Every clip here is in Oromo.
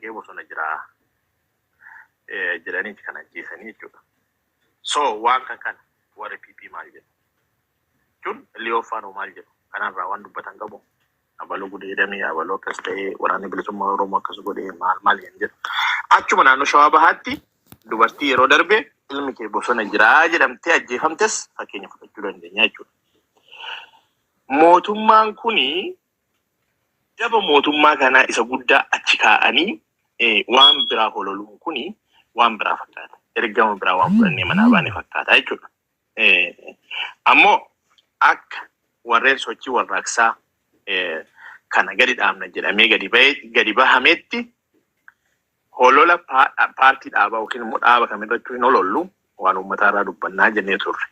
Ilmi kee bosona jira jedhaniiti kan ajjeesanii jechuudha. So waan kan kana warri PP maal jedhu? Jechuun Liyoo Faanoo maal jedhu? Kanarraa waan dubbatan qabu. Abaluu gudeedamee, abaluu akkas ta'ee, Waraanni Bilisummaa Oromoo akkas godhee, maal maal hin jedhu. Achuma naannoo Shawaa Bahaatti dubartii yeroo darbe ilmi kee bosona jiraa jedhamtee ajjeefamtes fakkeenya fudhachuu dandeenya jechuudha. Mootummaan kuni daba mootummaa kanaa isa guddaa achi kaa'anii waan biraa hololuun kuni waan biraa fakkaata. Ergama biraa waan fudhannee manaa baane fakkaata jechuudha. Ammoo akka warreen sochii warraaqsaa kana gadi dhaabna jedhamee gadi ba'e gadi bahametti holola paartii dhaabaa yookiin immoo dhaaba kamirrattuu hin holollu, waan uummataa irraa dubbannaa jennee turre.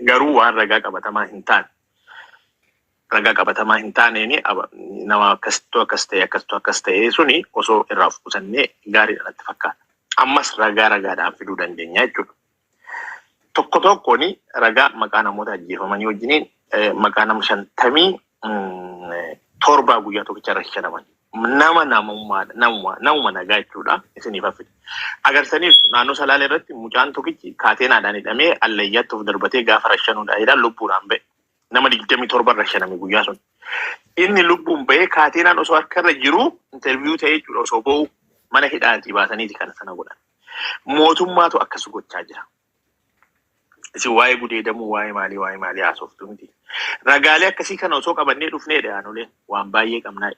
Garuu waan ragaa qabatamaa hin taane ragaa qabatamaa hin taaneen nama akkasittuu akkas ta'e, akkasittuu akkas ta'e suni osoo irraa of qusannee gaariidha natti fakkaata. Ammas ragaa ragaadhaan fiduu dandeenya jechuudha. Tokko tokkoon ragaa maqaa namoota ajjeefamanii wajjiniin maqaa nama 57 guyyaa tokkicha irra shanaman. Nama namummaa namuma namuma nagaa jechuudha isiniif haffite. Agarsaniif naannoo Salaalee irratti mucaan tokkichi kaateenaadhaan hidhamee allayyaatti of darbatee gaafa rashanuudha jedha lubbuudhaan ba'e. Nama 27 irra shaname guyyaa sun. Inni lubbuun ba'ee kaateenaan osoo harkarra jiru interview ta'ee jechuudha, osoo ba'u mana hidhaatii baasaniiti kana sana godhan. Mootummaatu akkas gochaa jira. Isin waa'ee gudeedamuu, waa'ee maalii, waa'ee maalii haasoftu miti. Ragaalee akkasii kana osoo qabannee dhufneedha aanoleen waan baay'ee qabnaa.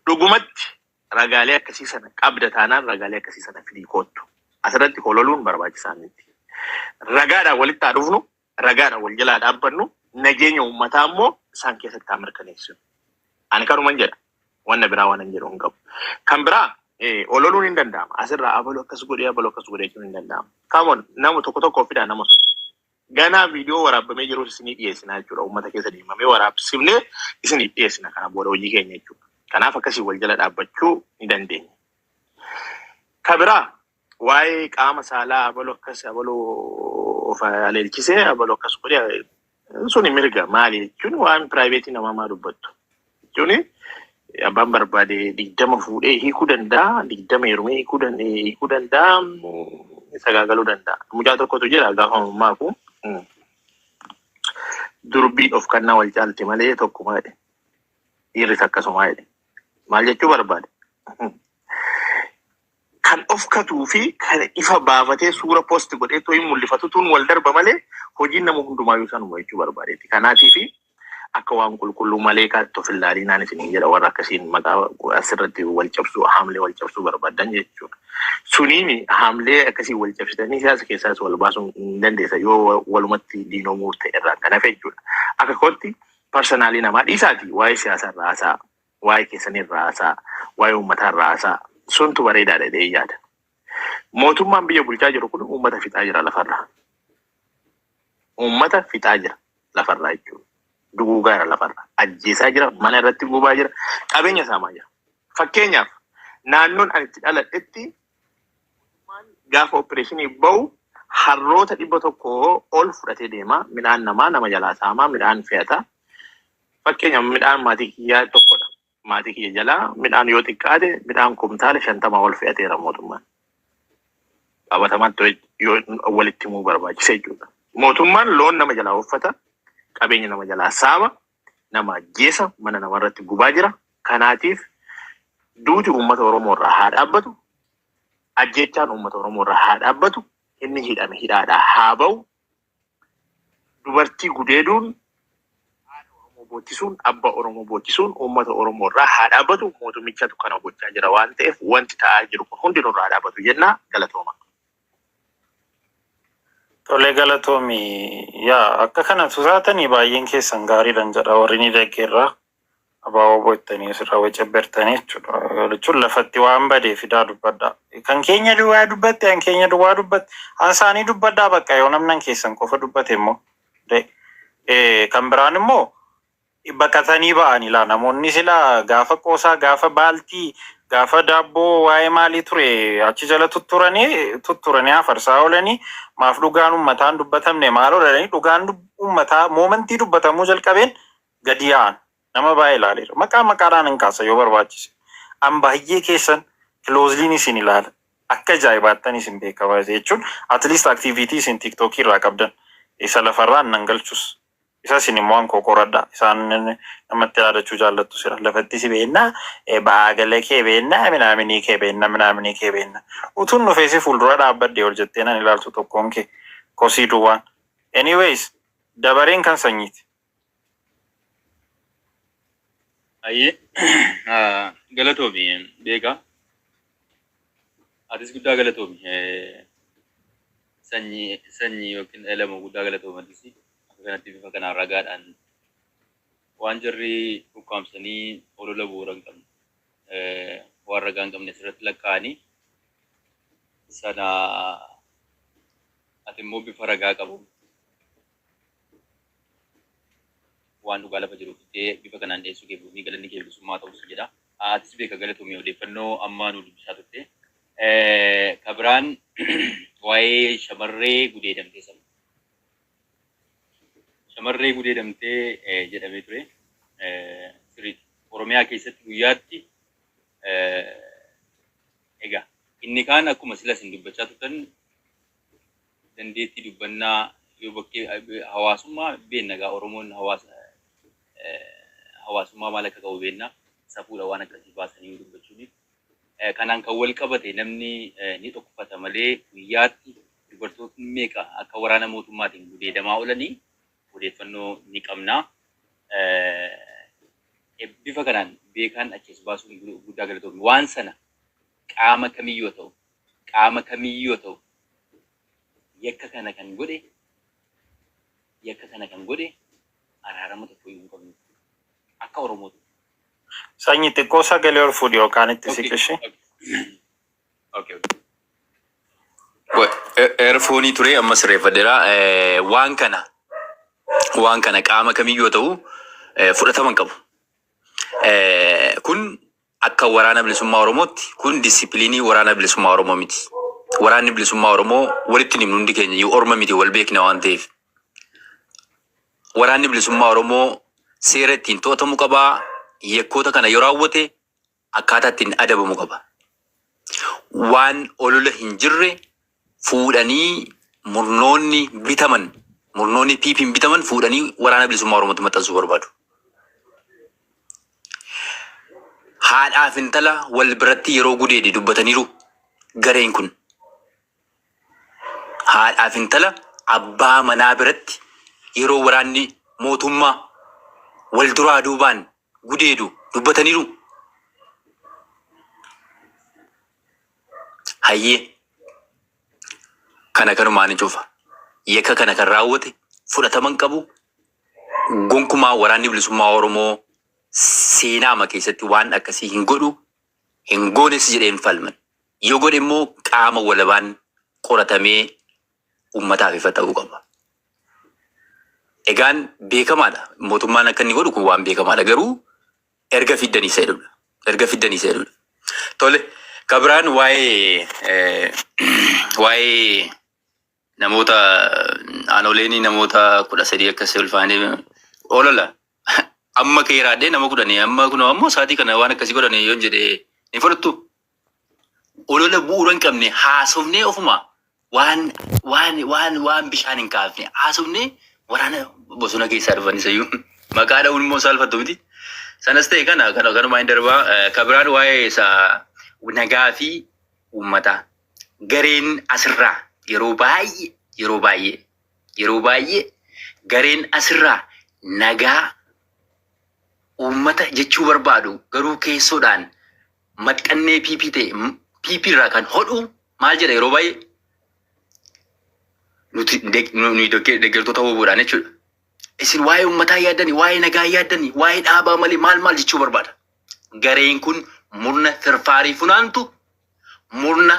Dhugumatti ragaalee akkasii sana qabda taanaan ragaalee akkasii sana fidii koottu. Asirratti hololuun barbaachisaa miti. Ragaadhaan walitti haa dhufnu, ragaadhaan wal jalaa dhaabbannu, nageenya uummataa immoo isaan keessatti haa mirkaneessinu. Ani kanuman jedha. Wanna biraa waan hin jedhu hin qabu. Kan biraa ololuun hin danda'ama. Asirraa abaluu akkas godhee, abaluu akkas godhee jechuun hin danda'ama. Come on, nama tokko tokko fidaa nama sun. Ganaa viidiyoo waraabamee jirus isinii dhiyeessina jechuudha. Uummata keessa deemamee waraabsifnee isinii dhiyeessina kana booda hojii keenya jechuudha. Kanaaf akkasii wal jala dhaabbachuu ni dandeenya. Kan biraa waa'ee qaama saalaa abaluu akkas, abaluu of aleelchisee, abaluu akkas godhee suni mirga maali jechuun waan private namaa maa dubbattu jechuun abbaan barbaade 20 fuudhee hiikuu danda'a, 20 heerumee hiikuu danda'a, sagaagaluu danda'a. Mucaa tokkotu jira gaafa mammaaku, durbii of kannaa wal caalti malee tokkuma jedhe. Dhiirris akkasumaa jedhe. Maal jechuu barbaade? Kan of katuu fi kan ifa baafatee suura post godhee too'in mul'ifatu tun wal darba malee hojiin nama hundumaayyuu sanuma jechuu barbaadeeti. Kanaatii fi akka waan qulqulluu malee kaatti of hin laalinaan isiniin jedha warra akkasiin maqaa asirratti wal cabsuu, haamlee wal cabsuu barbaadan jechuudha. Suniin haamlee akkasii wal cabsitanii siyaasa keessaas wal baasuu hin dandeessa yoo walumatti diinomuu ta'e irraan kan hafe jechuudha. Akka kootti personal namaa dhiisaati waa'ee siyaasaa irraa haasa'a. Waa'ee keessanii irraa haasa'a. Waa'ee uummataa irraa haasa'a. Suntu bareedaadha jedhee yaada. Mootummaan biyya bulchaa jiru kun uummata fixaa jira lafarraa. Uummata fixaa jira lafarraa jechuudha. Duguugaa jira lafarraa. Ajjeesaa jira, mana irratti gubaa jira, qabeenya saamaa jira. Fakkeenyaaf naannoon ani itti dhaladhetti gaafa operation bahu harroota 100 ol fudhatee deema. Midhaan namaa nama jalaa saamaa, midhaan fe'ata. Fakkeenyaaf midhaan maatii kiyyaa tokkodha. Maatii kiyya jalaa midhaan yoo xiqqaate midhaan kumtaala 50 ol fe'ateera mootummaan. Qabatamaatti yoo walitti himuu barbaachise jechuudha. Mootummaan loon nama jalaa uffata, qabeenya nama jalaa saama, nama ajjeesa, mana namarratti gubaa jira. Kanaatiif duuti uummata Oromoo irraa haa dhaabbatu. Ajjeechaan uummata Oromoo irraa haa dhaabbatu. Inni hidhame hidhaadhaa haa ba'u. Dubartii gudeeduun, haadha Oromoo boochisuun, abbaa Oromoo boochisuun uummata Oromoo irraa haa dhaabbatu. Mootummichatu kana gochaa jira waan ta'eef wanti ta'aa jiru kun hundi nurraa haa dhaabbatu jenna. Galatooma. Tolee, galatoomi. Yaa akka kana tusaatanii baay'een keessan gaariidhan jedha, warri ni deeggerraa. Abaaboo bottanii asirraa wacabbertanii jechuudha. Jechuun lafatti waan badee fidaa dubbadhaa. Kan keenya duwwaa dubbatte, kan keenya duwwaa dubbatte. An isaanii dubbadhaa bakka yoo namnan keessan qofa dubbate immoo. Kan biraan immoo baqatanii ba'anii laa namoonni silaa gaafa qoosaa, gaafa baaltii, gaafa daabboo waa'ee maalii ture achi jala tutturanii tutturanii afarsaa oolanii, maaf dhugaan uummataan dubbatamne maal oolanii, dhugaan uummataa moment dubbatamuu jalqabeen gadi yaa'an nama baay'ee ilaaleera. Maqaa maqaadhaan hin kaasa yoo barbaachise. An baay'ee keessan closely'n isin ilaala. Akka ajaa'ibaattan isin beeka baay'ee jechuun at least activity isin TikTok irraa qabdan isa lafarraa nan galchus. Isa isin immoo an koo qoradha. Isaan namatti yaadachuu jaallattu sira. Lafatti si beennaa, ba'aa galee kee beennaa, minaaminii kee beennaa, minaaminii kee beennaa. Utuun dhufee si fuuldura dhaabbadhe ol jettee nan ilaaltu tokkoon kee kosii duwwaan. Anyways, dabareen kan sanyiiti. Ayyee galatoomi beekaa. Atis guddaa galatoomi. Sanyii sanyii yookiin elamo guddaa galatoomi atis akka kanatti bifa kanaan ragaadhaan waan jarri ukkaamsanii olola bu'uura hin qabne waan ragaa hin qabne asirratti lakkaa'anii sana ati immoo bifa ragaa qabuun waan dhugaa lafa jiru fiddee bifa kanaan dhiyeessuu keef fi galanni kee bilisummaa ta'us jedha. Atis beeka galatoomi odeeffannoo amma nu dubbisaa turte. Ka biraan waa'ee shamarree gudeedamtee sana. Shamarree gudeedamtee jedhamee ture. Sirriidha. Oromiyaa keessatti guyyaatti egaa inni kaan akkuma sila isin dubbachaa turtan dandeettii dubbannaa yoo bakkee hawaasummaa beenna egaa Oromoon hawaasa hawaasummaa maal akka qabu beenna safuudha waan akkasii baasanii dubbachuuni. Kanaan kan wal qabate namni ni dhokfata malee guyyaatti dubartootni meeqa akka waraana mootummaatiin gudeedamaa oolanii odeeffannoo ni qabna. Bifa kanaan beekaan achi as baasuun guddaa galatoomi. Waan sana qaama kamiyyuu haa ta'u qaama kamiyyuu haa ta'u yakka kana kan godhe yakka kana kan godhe araarama tokko iyyuu hin qabnu akka Oromootti. Sanyi xiqqoo sagalee ol fuudhi yookaan itti siqishi. Okay, okay. Eerfoonii ture amma sirreeffadheera. Waan kana qaama kamiyyuu haa ta'u fudhatama hin qabu. Kun akka waraana bilisummaa Oromootti kun disipiliinii waraana bilisummaa Oromoo miti. Waraanni bilisummaa Oromoo walitti himnu hundi keenya iyyuu orma miti wal beekna waan ta'eef. Waraanni bilisummaa Oromoo seera ittiin to'atamu qabaa. Yakkoota kana yoo raawwate akkaataa ittiin adabamu qaba. Waan olola hin jirre fuudhanii murnoonni bitaman murnoonni PP'n bitaman fuudhanii waraana bilisummaa Oromootti maxxansuu barbaadu. Haadhaaf intala wal biratti yeroo gudeede dubbataniiru gareen kun. Haadhaaf intala abbaa manaa biratti yeroo waraanni mootummaa wal duraa duubaan gudeedu dubbataniiru. Hayyee kana kanumaan ni cufa. Yakka kana kan raawwate fudhatama hin qabu. Gonkumaa waraanni bilisummaa Oromoo seenaama keessatti waan akkasii hin godhu hin goones jedheen falman. Yoo godhe immoo qaama walabaan qoratamee uummataaf ifa ta'uu qaba. Egaan beekamaadha. Mootummaan akka inni godhu kun waan beekamaadha. Garuu erga fiddanii isa jedhudha. Erga fiddanii isa jedhudha. Tole, kabiraan waa'ee namoota aanoleen namoota 13 akkas ulfaanii olola. Amma keeraadhee nama 10 amma kun ammoo sa'aatii kana waan akkasii godhanii yoon jedhee ni fudhattu. Olola bu'uura hin qabne haasofnee ofuma waan bishaan hin kaafne haasofnee waraana bosona keessaa dhufan isayyuu maqaa dha'uun immoo saalfattu miti. Sanas ta'e kana kanumaa hin darbaa. Kabiraan waa'ee isaa nagaa fi uummataa gareen asirraa yeroo baay'ee gareen asirraa nagaa uummata jechuu barbaadu garuu keessoodhaan maxxannee PP ta'e PP irraa kan hodhu maal jedha yeroo baay'ee nuti nuyi deeggartoota WBOdhaan jechuudha. Isin waa'ee uummataa yaaddanii, waa'ee nagaa yaaddanii, waa'ee dhaabaa malee maal maal jechuu barbaada. Gareen kun murna firfaarii funaantu, murna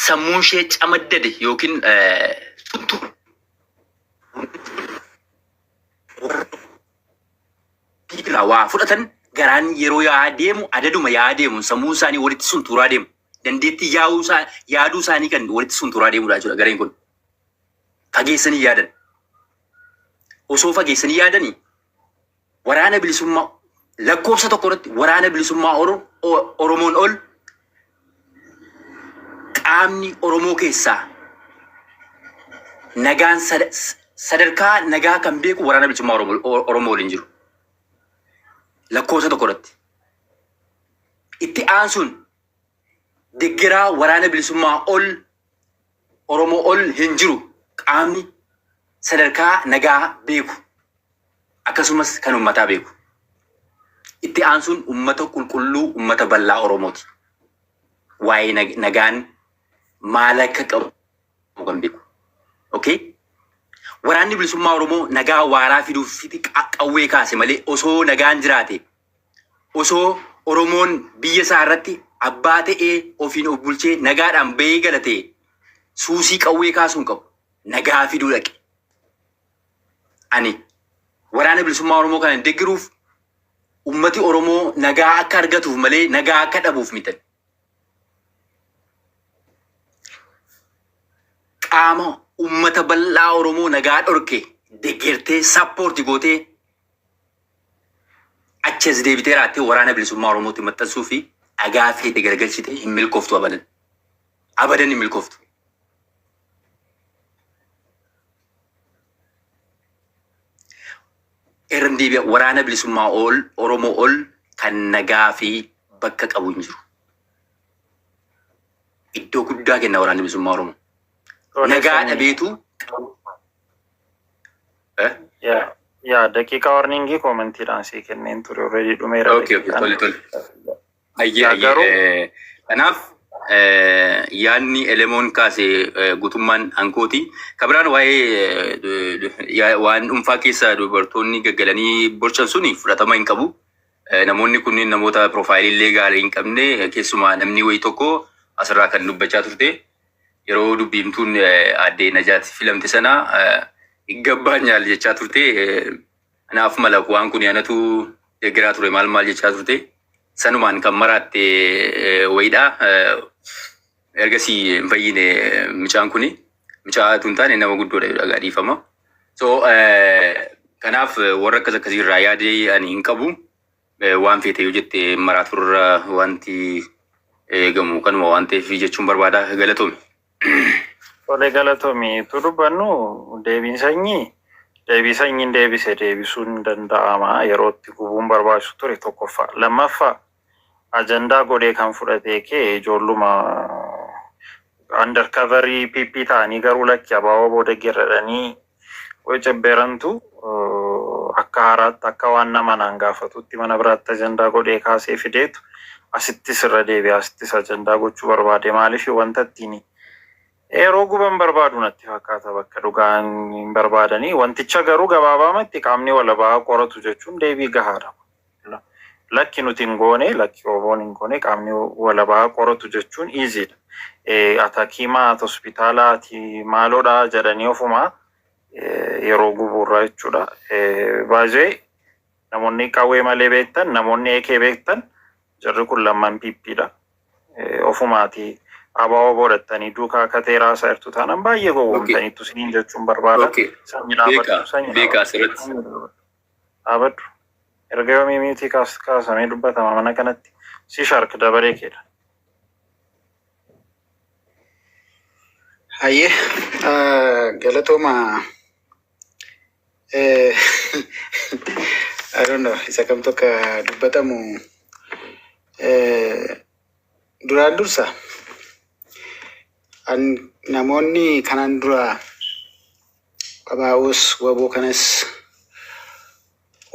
sammuun ishee camaddade yookiin tuntu irraa waa fudhatan garaan yeroo yaa'aa deemu adaduma yaa'aa deemu sammuun isaanii walitti suntuuraa deemu. Dandeettii yaa'uu isaa yaaduu isaanii kan walitti suntuuraa deemudha jechuudha gareen kun. Fageessanii yaadan. Osoo fageessanii yaadanii waraana bilisummaa lakkoofsa tokko irratti waraana bilisummaa Oromoon ol qaamni Oromoo keessaa nagaan sadarkaa nagaa kan beeku Waraana Bilisummaa Oromoo waliin jiru. Lakkoofsa tokko irratti. Itti aansuun deggeraa Waraana Bilisummaa ol Oromoo ol hin jiru qaamni sadarkaa nagaa beeku akkasumas kan ummataa beeku. Itti aansuun ummata qulqulluu ummata bal'aa Oromooti. Waa'ee nagaan maal akka qabu kan beeku. Okay? Waraanni Bilisummaa Oromoo nagaa waaraa fiduuf qawwee kaase malee osoo nagaan jiraate, osoo Oromoon biyya isaa irratti abbaa ta'ee ofiin of bulchee nagaadhaan bahee galatee suusii qawwee kaasuu hin qabu. Nagaa fiduu dhaqe. Ani Waraana Bilisummaa Oromoo kana deeggaruuf ummati Oromoo nagaa akka argatuuf malee nagaa akka dhabuuf miti. Qaama ummata bal'aa Oromoo nagaa dhorke deeggartee sappoorti gootee achi as deebitee raattee Waraana Bilisummaa Oromootti maxxansuu fi dhagaa feete garagalchite hin milkooftu abadan. Abadan hin milkooftu. Irran deebi'a, Waraana Bilisummaa ol Oromoo ol kan nagaa fi bakka qabu hin jiru. Iddoo guddaa kenna Waraanni Bilisummaa Oromoo. Tole Nagaa sanyii. dhabeetu eh? Yaa yaa daqiiqaa warningii koomentiidhaan sii kenneen ture, already dhumeera Okay, daqiiqaan. tole tole. Ayyee Yaa ayyee. garuu Kanaaf yaadni Elemoon kaase guutummaan hankooti. Kabiraan waa'ee waan dhuunfaa keessa dubartoonni gaggalanii borcan suni fudhatama hin qabu. Namoonni kunniin namoota piroofaayilii illee gaarii hin qabne, keessumaa namni wayii tokko asirraa kan dubbachaa turte yeroo dubbiimtuun aadde Najaat filamte sana gabbaan nyaal jechaa turte. Anaaf mala waan kun anatu deeggaraa ture maal maal jechaa turte. Sanumaan kan maraatte wayiidha. Ergasii hin fayyine mucaan kuni. Mucaa tun taane nama guddoodha jedha dhiifama. So kanaaf warra akkas akkasii irraa yaadee ani hin qabu. Waan feete yoo jette maraaturra wanti eegamu kanuma waan ta'eef jechuun barbaada, galatoomi. Tole, galatoomi. Tu dubbannu deebiin sanyii deebii sanyiin deebise deebisuun hin danda'ama, yerootti gubuun barbaachisu ture tokkoffaa. Lammaffaa, ajandaa godhee kan fudhatee kee ijoolluma undercoverii PP ta'anii garuu lakki abaaboo booda gerradhanii way cebbeerantu akka haaraatti akka waan nama naan gaafatutti mana biraatti ajandaa godhee kaasee fideetu asittis irra deebi'e, asittis ajandaa gochuu barbaade. Maaliif wanta ittiin yeroo guban barbaadu natti fakkaata, bakka dhugaan hin barbaadanii wanticha garuu gabaabaamatti qaamni walabaa qoratu jechuun deebii gahaadha. Lakki nuti hin goone, lakki oboon hin goone, qaamni walabaa qoratu jechuun easyidha. Ati hakiimaa, ati hospitaalaa, ati maaloodha jedhanii ofumaa yeroo gubuurra jechuudha. Baay'ee namoonni qawwee malee beektan, namoonni eekee beektan, jarri kun lamman PPdha. Ofumaati abaaboo godhattanii duukaa akka teeraa isaa jirtu taanaan baay'ee gowwoomtaniittu isiniin jechuun barbaada. Sanyii Beekaa dhaabadhu, sanyii beekaa dhaabadhu. asirratti. Sanyii dhaabadhu. Dhaabadhu. Erga yoomii miitii kaasamee dubbatama mana kanatti? Si shark dabaree keedha. Hayyee, galatooma. I don't know isa kamtu akka dubbatamu. Duraan dursa an namoonni kanaan dura qabaa'us waboo kanas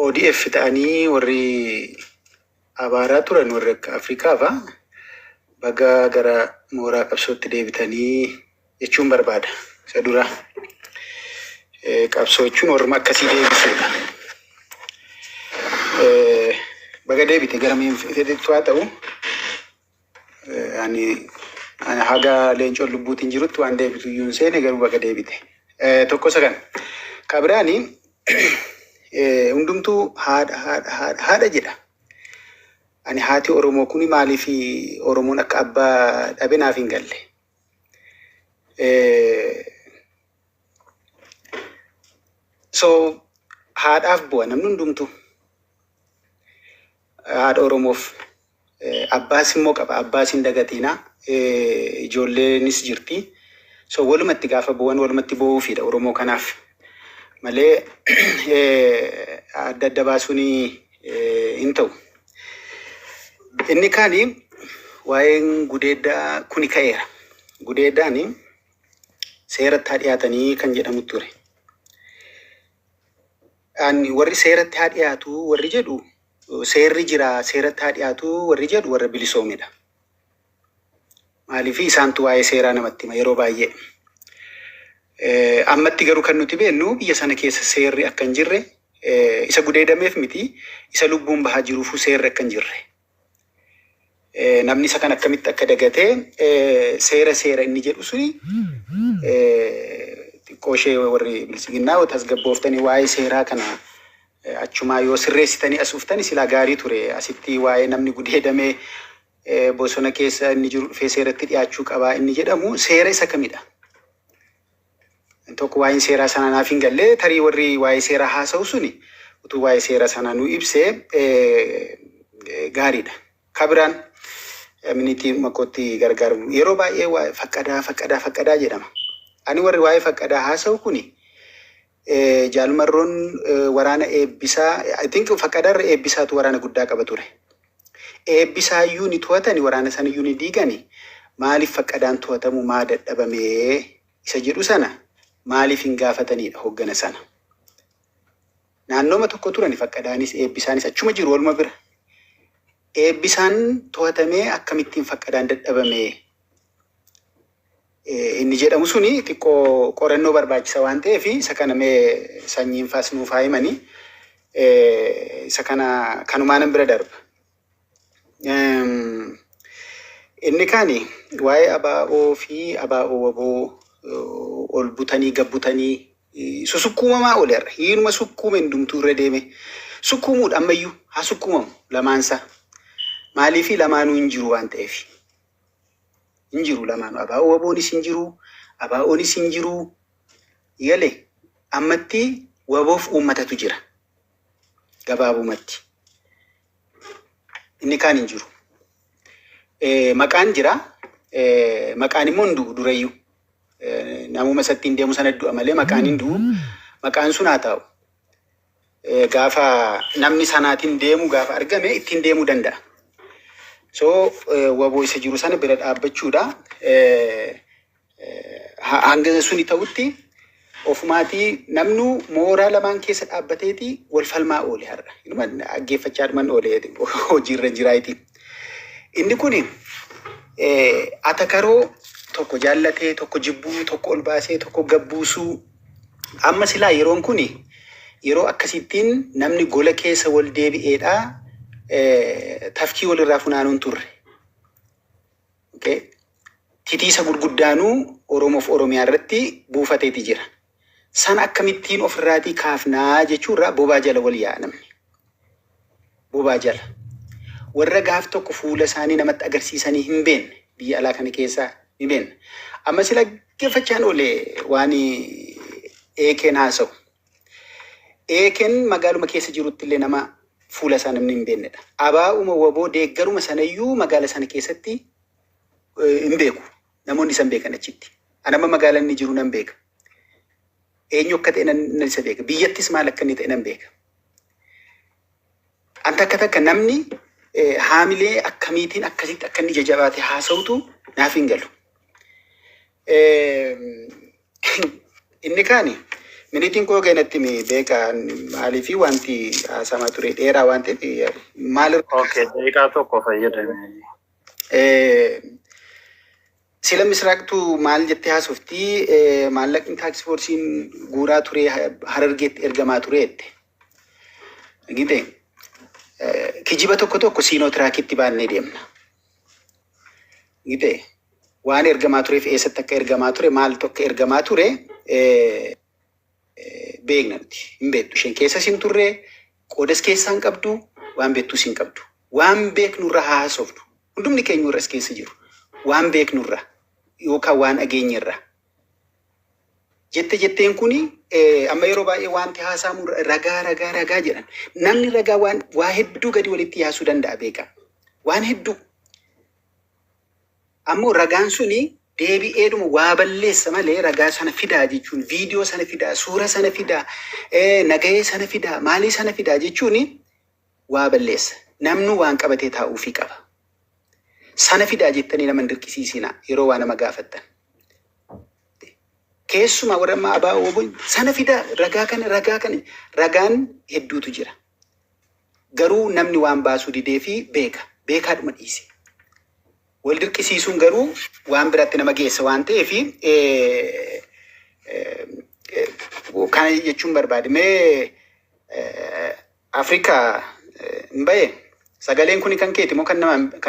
ODF ta'anii warri abaaraa turan, warri akka Afrikaa fa'a, baga gara mooraa qabsootti deebitanii jechuun barbaada. Isa dura qabsoo jechuun warruma akkasii deebisuudha. Baga deebite gara fedhettu haa ta'u, ani haga leencoon lubbuutiin jirutti waan deebitu iyyuu hin seene, garuu baga deebite. Tokko isa kana. Kabiraani hundumtuu haadha haadha haadha haadha jedha. Ani haati Oromoo kuni maaliif Oromoon akka abbaa dhabe naaf hin galle. So haadhaaf bu'a namni hundumtuu. Haadha Oromoof. Abbaas immoo qaba. Abbaas hin dagatiina. Ijoolleenis jirti. So walumatti gaafa bu'an walumatti bu'uufidha Oromoo kanaaf. Malee adda adda baasuun hin ta'u. Inni kaani waa'een gudeeddaa kuni ka'eera. Gudeeddaan seeratti haa dhiyaatanii kan jedhamu ture. Ani warri seeratti haa dhiyaatu warri jedhu, seerri jira, seeratti haa dhiyaatu warri jedhu warra bilisoomedha. Maaliif isaantu waa'ee seeraa namatti hima yeroo baay'ee. Ammatti garuu kan nuti beeknu biyya sana keessa seerri akka hin jirre, isa gudeedameef miti, isa lubbuun bahaa jiruufuu seerri akka hin jirre. Namni isa kan akkamitti akka dagatee seera seera inni jedhu suni, xiqqoo ishee warri bilisiginnaa tasgabbooftanii waa'ee seeraa kana achumaa yoo sirreessitanii as dhuftanii silaa gaarii ture. Asitti waa'ee namni gudeedamee bosona keessa inni jiru dhufee seeratti dhiyaachuu qabaa inni jedhamu seera isa kamidha? Tokko waa'een seeraa sana naaf hin galle. Tarii warri waa'ee seeraa haasa'u suni utuu waa'ee seera sana nu ibsee gaariidha. Kabiraan minitii makootti gargaaramu. Yeroo baay'ee waa'ee faqqadaa, faqqadaa, faqqadaa jedhama. Ani warri waa'ee faqqadaa haasa'u kuni jaalmarroon waraana eebbisaa, I think faqqadaarra eebbisaatu waraana guddaa qaba ture. Eebbisaayyuu ni to'atani, waraana sanayyuu ni diigani. Maaliif faqqadaan to'atamu maa dadhabamee isa jedhu sana maaliif hin gaafatanidha hoggana sana. Naannooma tokko turani, faqqadaanis eebbisaanis achuma jiru, waluma bira. Eebbisaan to'atamee akkamittiin faqqadaan dadhabamee inni jedhamu suni xiqqoo qorannoo barbaachisa waan ta'eef, isa kana mee sanyiin faas nuuf haa himanii, isa kana kanumaanan bira darba. Inni kaani waa'ee ABO fi ABO WBO ol butanii gabbutanii susukkuumamaa ooleerra. Hiinuma sukkuume hundumtuu irra deeme. Sukkuumuudha ammayyuu, haa sukkuumamu lamaansaa. Maaliifi lamaanuu hin jiru waan ta'eef. Hin jiru lamaanuu. ABO WBOnis hin jiru. ABOnis hin jiru. Galee ammatti WBOf uummatatu jira. Gabaabumatti. Inni kaan hin jiru. Maqaan jira. Maqaan immoo hin du'u durayyuu. Namuma isatti hin deemu sana du'a malee maqaan hin du'u. Maqaan sun haa taa'u. Gaafa namni sanaatiin deemu gaafa argame ittiin deemuu danda'a. So WBO isa jiru sana bira dhaabbachuudha. Hanga suni ta'utti ofumaatii namnu mooraa lamaan keessa dhaabbateeti wal falmaa oole har'a. Inuma dhaggeeffachaa dhuman oole hojiirra jiraayitii. Inni kuni atakaroo tokko jaallatee tokko jibbuu, tokko ol baasee tokko gabbuusuu, amma silaa yeroon kuni yeroo akkasittiin namni gola keessa wal deebi'eedha tafkii walirraa funaanuun turre. Okay. Titiisa gurguddaanuu Oromoof Oromiyaa irratti buufateeti jira. Sana akkamittiin ofirraatii kaafnaa jechuurraa bobaa jala wal yaa'a namni. Bobaa jala. Warra gaaf tokko fuula isaanii namatti agarsiisanii hin beekne biyya alaa kana keessaa ni beekna. Amma sila dhaggeeffachaan oole waan eekeen haasa'u. Eekeen magaaluma keessa jirutti illee nama fuula isaa namni hin beeknedha. Abaa'uma WBO deeggaruma sanayyuu magaala sana keessatti hin beeku. Namoonni isan beekan achitti. Ani amma magaala inni jiru nan beeka. Eenyu akka ta'e nan isa beeka. Biyyattis maal akka inni ta'e nan beeka. An takka takka namni haamilee akkamiitiin akkasitti akka inni jajabaate haasa'utu naaf hin galu. Inni kaani minitiin koo geenatti mi beeka, maaliifi wanti haasamaa ture dheeraa waan ta'eef maal Okay, daqiiqaa tokko fayyadame. Sila misraaqtu maal jettee haasofti, maallaqni task forceiin guuraa ture Harargeetti ergamaa ture jette. Gite kijiba tokko tokko siinoo tiraakitti baannee deemna. Gite waan ergamaa tureef, eessatti akka ergamaa ture, maal tokko ergamaa ture beekna nuti. Hin beektu, isheen keessas hin turre, qoodas keessaa hin qabdu, waan beektus hin qabdu. Waan beeknurra haa haasofnu. Hundumni keenya irra as keessa jiru. Waan beeknurra yookaan waan dhageenyerra. Jette jetteen kuni amma yeroo baay'ee wanti haasa'amu ragaa, ragaa, ragaa jedhan. Namni ragaa waan waa hedduu gadi walitti yaasuu danda'a, beeka. Waan hedduu. Ammoo ragaan suni deebi'eedhuma waa balleessa malee ragaa sana fidaa jechuun viidiyoo sana fidaa, suura sana fidaa, nagahee sana fidaa, maalii sana fidaa jechuun waa balleessa. Namnu waan qabatee taa'uufii qaba. Sana fidaa jettanii nama hin dirqisiisinaa yeroo waa nama gaafattan. Keessumaa warra amma ABO WBO sana fidaa ragaa kana ragaa kana ragaan hedduutu jira. Garuu namni waan baasuu didee fi beeka. Beekaadhuma dhiise. Wal dirqisiisuun garuu waan biraatti nama geessa waan ta'eef kana jechuun barbaade. Mee Afrikaa hin bahe sagaleen kuni kan keeti moo kan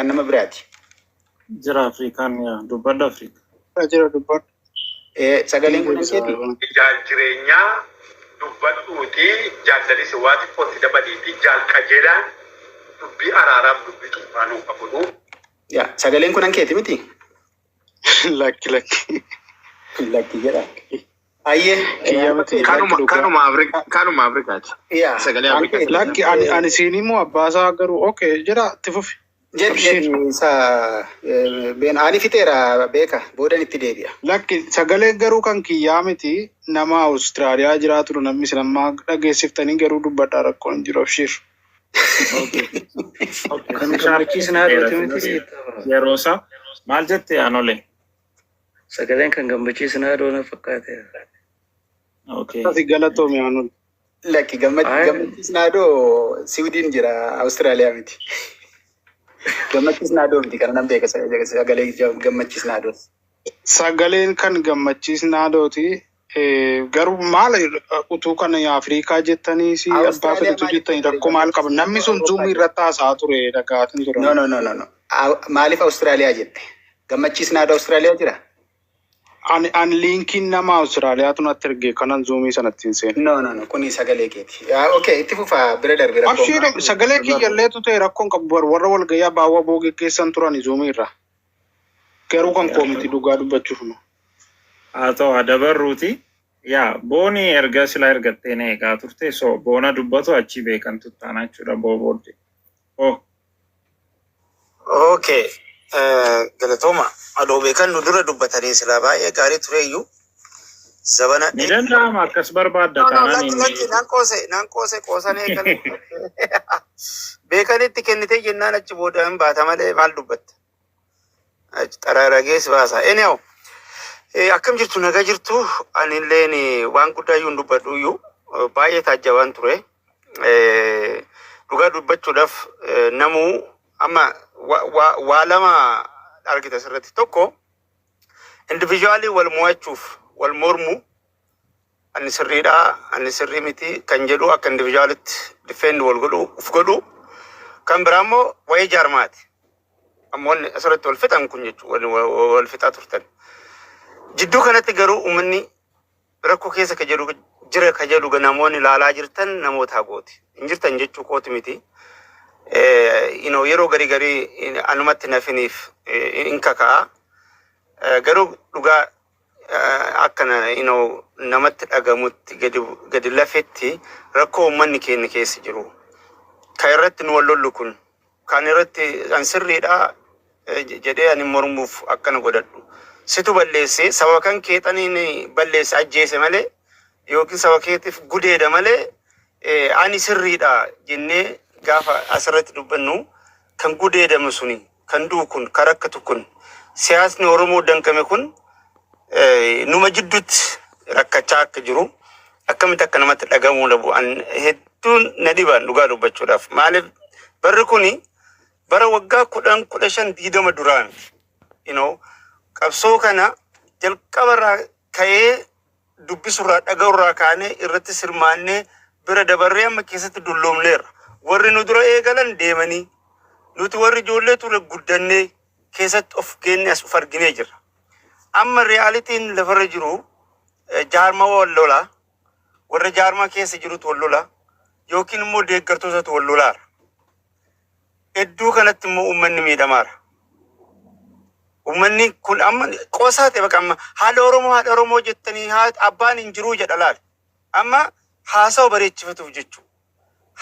nama biraati? Jira Afrikaan yaa dubbadhu Afrika. Jira, dubbadhu. Sagaleen kun kan keeti? Jaal Jireenyaa dubbadhuuti, jaallalisi waa xiqqootti dabaliiti, jaal Qajeelaan dubbii araaraaf dubbii xumuraa nuu qabu. Yaa, sagaleen kun kan keeti miti? Lakki, lakki. Lakki jedha. Ayyee. Kiyya miti. Lakki Kanuma dhugaa. Kanuma Afrikaa, kanuma Afrikaati. Yaa. Sagalee Kan Afrikaa. keeti. Lakki, ani siin immoo abbaasaa garuu okay jedha, itti fufi. Jedhi. Abshiir. Jedhi isa been ani fixeera beeka, boodan itti deebi'a. Lakki, sagalee garuu kan kiyyaa miti, nama Awustiraaliyaa jiraatudha namni isin ammaa dhageessiftanii, garuu dubbadhaa, rakkoon hin jiru, abshiir. Okay. Kan Gammachiis Naadooti miti sitti. Yeroo isaa maal jette Anolee? Sagaleen kan Gammachiis Naadoo na fakkaate. Okay. Ati galatoomi Anol. Lakki, Ay. Gammachiis Naadoo Siwiidin jira, Awustiraaliyaa miti. Gammachiis Naadoo miti, kana nan beeka sagalee Gammachiis Naadoo. Sagaleen kan Gammachiis Naadooti. Garuu maal utuu kan Afrikaa jettanii si abbaa Awustiraaliyaa fedhetu maaliif jettanii rakkoo maal qaba? Namni sun Zoomii irratti haasa'aa ture, dhagaatiin ture. No, no, no, no, no. Maaliif Awustiraaliyaa jette? Gammachiis Naadoo Awustiraaliyaa jira? Ani linkiin nama Awustiraaliyaatu natti erge kanan Zoomii sanatti hin seene. No, no, no, kuni sagalee keeti. Yaa, okay, itti fufaa, bira darbe rakkoon Abshiir, qabu. sagalee kiyyalleetu ta'e rakkoon qabu bar warra walgayyaa baawwa boo geggeessan turan Zoomii irra. Garuu kan koo miti dhugaa dubbachuuf. Haa ta'u, haa dabarruuti. Yaa booni, erga silaa ergattee na eegaa turte, so boona dubbatu achi beekan tuttaana jechuudha boo booddee. Oh. Okay. Galatooma. Adoo beekan nu dura dubbatanii silaa baay'ee gaarii tureyyuu zabana. Ni danda'ama akkas barbaadda No, no, taanaan lakki, inni. Lakki, nan qoose, nan qoose, qoosan eegalee. Beekanitti kennitee jennaan achi booda hin baata malee maal dubbatta? Achi xaraaragees baasa. Anyhow, akkam jirtu, nagaa jirtu? Anilleen waan guddaa iyyuu hin dubbadhu iyyuu baay'ee taajjabaan ture. Dhugaa dubbachuudhaaf namuu amma waa lama argita asirratti. Tokko, individually wal mo'achuuf wal mormuu, ani sirriidha, ani sirrii miti kan jedhu akka individualitti defend wal godhu uf godhu. Kan biraa immoo wayii jaarmaati. Ammoonni asirratti wal fixan kun jechuudha wal fixaa turtan. Jidduu kanatti garuu uummanni rakkoo keessa ka jedhu jira ka jedhu namoonni ilaalaa jirtan namoota hagooti. Hin jirtan jechuu kooti miti. Yeroo garii garii anumatti nafiniif hin kaka'a. Garuu dhugaa akkana namatti dhagamutti gadi gadi lafetti rakkoo uummanni keenya keessa jiru. Kan irratti nu wal lollu kun kan irratti an sirriidha jedhee ani mormuuf akkana godhadhu. Situ balleesse, sababa kan keexaniin balleesse ajjeese malee yookiin saba keetiif gudeeda malee ani sirriidha jennee gaafa asirratti dubbannu kan gudeedame suni, kan du'u kun, kan rakkatu kun, siyaasni Oromoo danqame kun numa jidduutti rakkachaa akka jiru akkamitti akka namatti dhagamuu dhabu an hedduun na dhiban dhugaa dubbachuudhaaf. Maaliif barri kuni bara waggaa 10, 15, 20 duraa miti. Qabsoo kana jalqabarraa ka'ee dubbisurraa dhaga'urraa kaanee irratti sirmaannee bira dabarree amma keessatti dulloomneerra. Warri nu dura eegalan deemanii nuti warri ijoollee ture guddannee keessatti of geenne as of arginee jirra. Amma realityn lafarra jiru jaarma wal lolaa, warra jaarmaa keessa jirutu wal lolaa yookiin immoo deeggartootatu wal lolaara. Iddoo kanatti immoo uummanni miidhamaara. Uummanni kun amma qoosaa ta'e bakka amma haadha Oromoo, haadha Oromoo jettanii abbaan hin jiruu jedha laal. Amma haasawa bareechifatuuf jechuudha.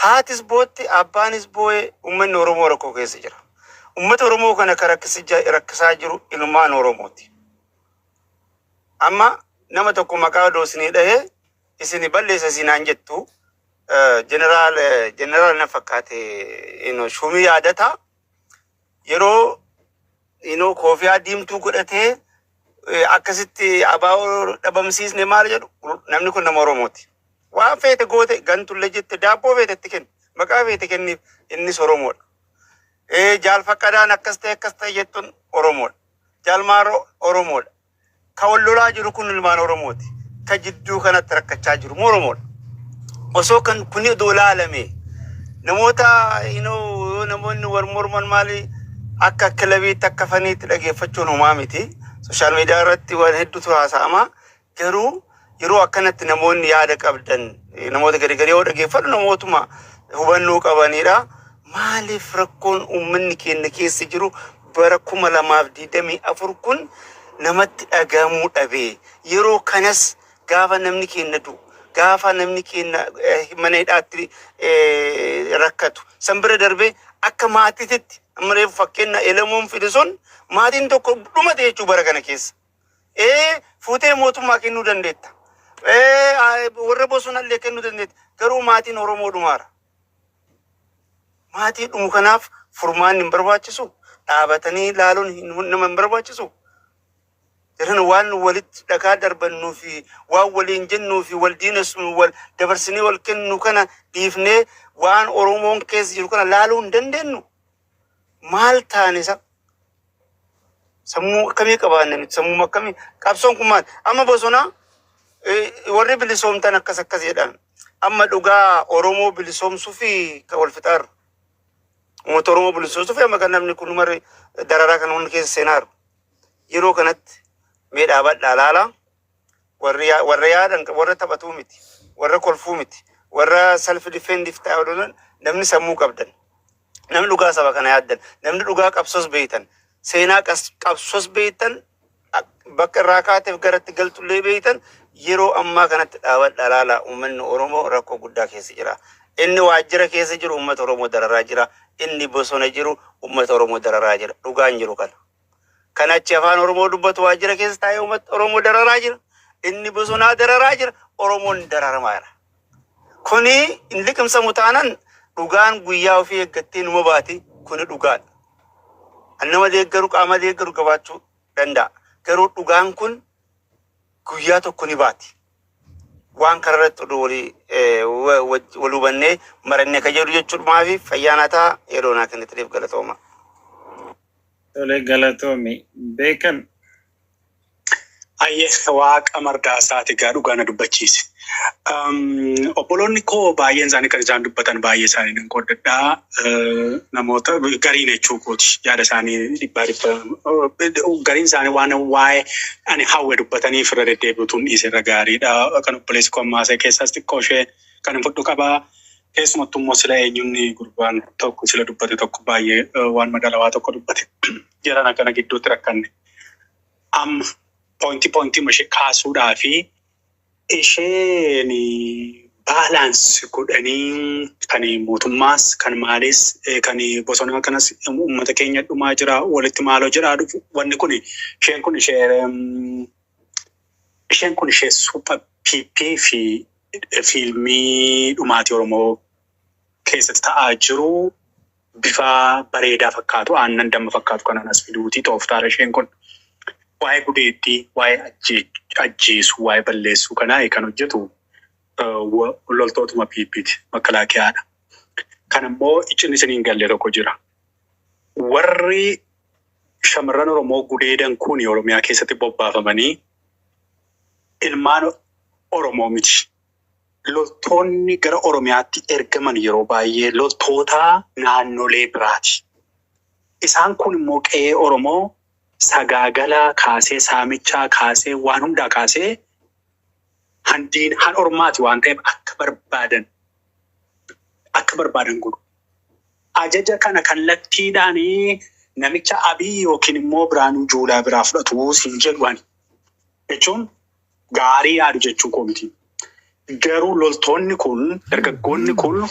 Haatis bootti, abbaanis boo'ee, uummanni Oromoo rakkoo keessa jira. Uummata Oromoo kana kan rakkisaa jiru ilmaan Oromooti. Amma nama tokko maqaa odoo isinii dhahee isin balleessa isinaan jettu, jeneraal na fakkaate, Shuumii Yaadataa yeroo koofiyaa diimtuu godhatee akkasitti abaa'oo dhabamsiisne maal jedhu, namni kun nama Oromooti. Waan feete goote, gantullee jette, daabboo feete itti kenni, maqaa feete kenniif, innis Oromoodha. Jaal Faqqadaan akkas ta'e akkas ta'e jettuun Oromoodha. Jaal Maaroo Oromoodha. Ka wal lolaa jiru kun ilmaan Oromooti. Ka jidduu kanatti rakkachaa jiru immoo Oromoodha. Osoo kan kuni odoo ilaalame, namoota yoo namoonni wal morman maali akka kilabiitti akka faniitti dhageeffachuun homaa miti. Social media irratti waan hedduutu haasa'ama. Garuu yeroo akkanatti namoonni yaada qabdan, namoota gadi gadi yoo dhageeffadhu, namootuma hubannoo qabanidha. Maaliif rakkoon uummanni keenya keessa jiru bara 2024 kun namatti dhagahamuu dhabee, yeroo kanas gaafa namni keenya du'u, gaafa namni keenya mana hidhaatti rakkatu, san bira darbee akka maatiitti, amma reefu fakkeenya Elemoon fide sun, maatiin tokko dhumate jechuu bara kana keessa. Fuutee mootummaa kennuu dandeetta. Warra bosonallee kennuu dandeetta. Garuu maatiin Oromoo dhumaara. Maatii dhumu kanaaf furmaanni hin barbaachisu. Dhaabatanii ilaaluun nama hin barbaachisu. Jiran waan walitti dhagaa darbannuu fi waan waliin jennuu fi wal diinesnu, wal dabarsinee wal kennu kana dhiifnee waan Oromoon keessa jiru kana laaluu hin dandeenyu. Maal taane isa? Sammuu akkamii qabaanne nuti? Sammuu akkamii? Qabsoon kun maal? Amma bosonaa warri bilisoomtan akkas akkas jedhan. Amma dhugaa Oromoo bilisoomsuu fi kan wal fixaaru. Uummata Oromoo bilisoomsuu fi amma kan namni kun marri dararaa kan hundi keessa seenaaru. Yeroo kanatti mee dhaabadhaa laalaa. Warri warra yaadan, warra taphatuu miti. Warra kolfuu miti. Warra self defensive ta'an, namni sammuu qabdan. Namni dhugaa saba kana yaaddan. Namni dhugaa qabsoos beeytan. Seenaa qabsoos beeytan, bakka irraa kaateef garatti galtullee beeytan, yeroo ammaa kanatti dhaabadhaa laalaa, uummanni Oromoo rakkoo guddaa keessa jira. Inni waajjira keessa jiru uummata Oromoo dararaa jira. Inni bosona jiru uummata Oromoo dararaa jira. Dhugaan jiru kana. Kan achi afaan Oromoo dubbatu waajjira keessa taa'ee uummata Oromoo dararaa jira. Inni bosonaa dararaa jira. Oromoon dararamaa jira. Kuni hin liqimsamu taanan dhugaan guyyaa ofii eeggattee numa baati. Kuni dhugaadha. An nama deeggaru, qaama deeggaru qabaachuu danda'a. Garuu dhugaan kun guyyaa tokko ni baati. Waan kana irratti oduu walii wal hubannee marannee ka jedhu jechuudhumaa fi fayyaan haa ta'a, yeroo naa kennitaniif galatooma. Tole, galatoomi. Beekan. Ayyee, Waaqa Mardaasaati egaa dhugaa na dubbachiise. Obboloonni koo baay'een isaanii kan isaan dubbatan baay'ee isaanii nan qooddadhaa. Namoota gariin jechuu kooti, yaada isaanii dhibbaa dhibba gariin isaanii waan waa'ee ani hawwe dubbataniif irra deddeebi'utuun dhiise irra gaariidha. Kan obboleessi koo ammaasee keessaas xiqqoo ishee kan hin fudhu qabaa. Keessumattuu immoo sila eenyunni gurbaan tokko sila dubbate tokko baay'ee waan madaalawaa tokko dubbate. Jiran akkana gidduutti rakkanne. Amma pointii ishee kaasuudhaa fi isheen balance godhanii kan mootummaas kan maaliis kan bosonaa kanas uummata keenya dhumaa jira walitti maaloo jedhaa dhufu, wanni kun isheen kun ishee super PP fi fiilmii dhumaatii Oromoo keessatti ta'aa jiru bifa bareedaa fakkaatu, aannan damma fakkaatu kanaan as fiduutii tooftaadha isheen kun. Waa'ee gudeettii, waa'ee ajjeesuu, waa'ee balleessuu kanaa kan hojjetu loltootuma PPti, makalaakiyaadha. Kan immoo iccinni isiniin galle tokko jira. Warri shamarran Oromoo gudeedan kun Oromiyaa keessatti bobbaafamanii ilmaan Oromoo miti. Loltoonni gara Oromiyaatti ergaman yeroo baay'ee loltoota naannolee biraati. Isaan kun immoo qe'ee Oromoo sagaagalaa kaasee, saamichaa kaasee, waan hundaa kaasee handiin han ormaati waan ta'eef akka barbaadan godhu. Ajaja kana kallattiidhaan namicha Abiy yookiin immoo Biraanuu Juulaa biraa fudhatu siin jedhu ani. Jechuun gaarii yaadu jechuu koo miti. Garuu loltoonni kun, dargaggoonni kun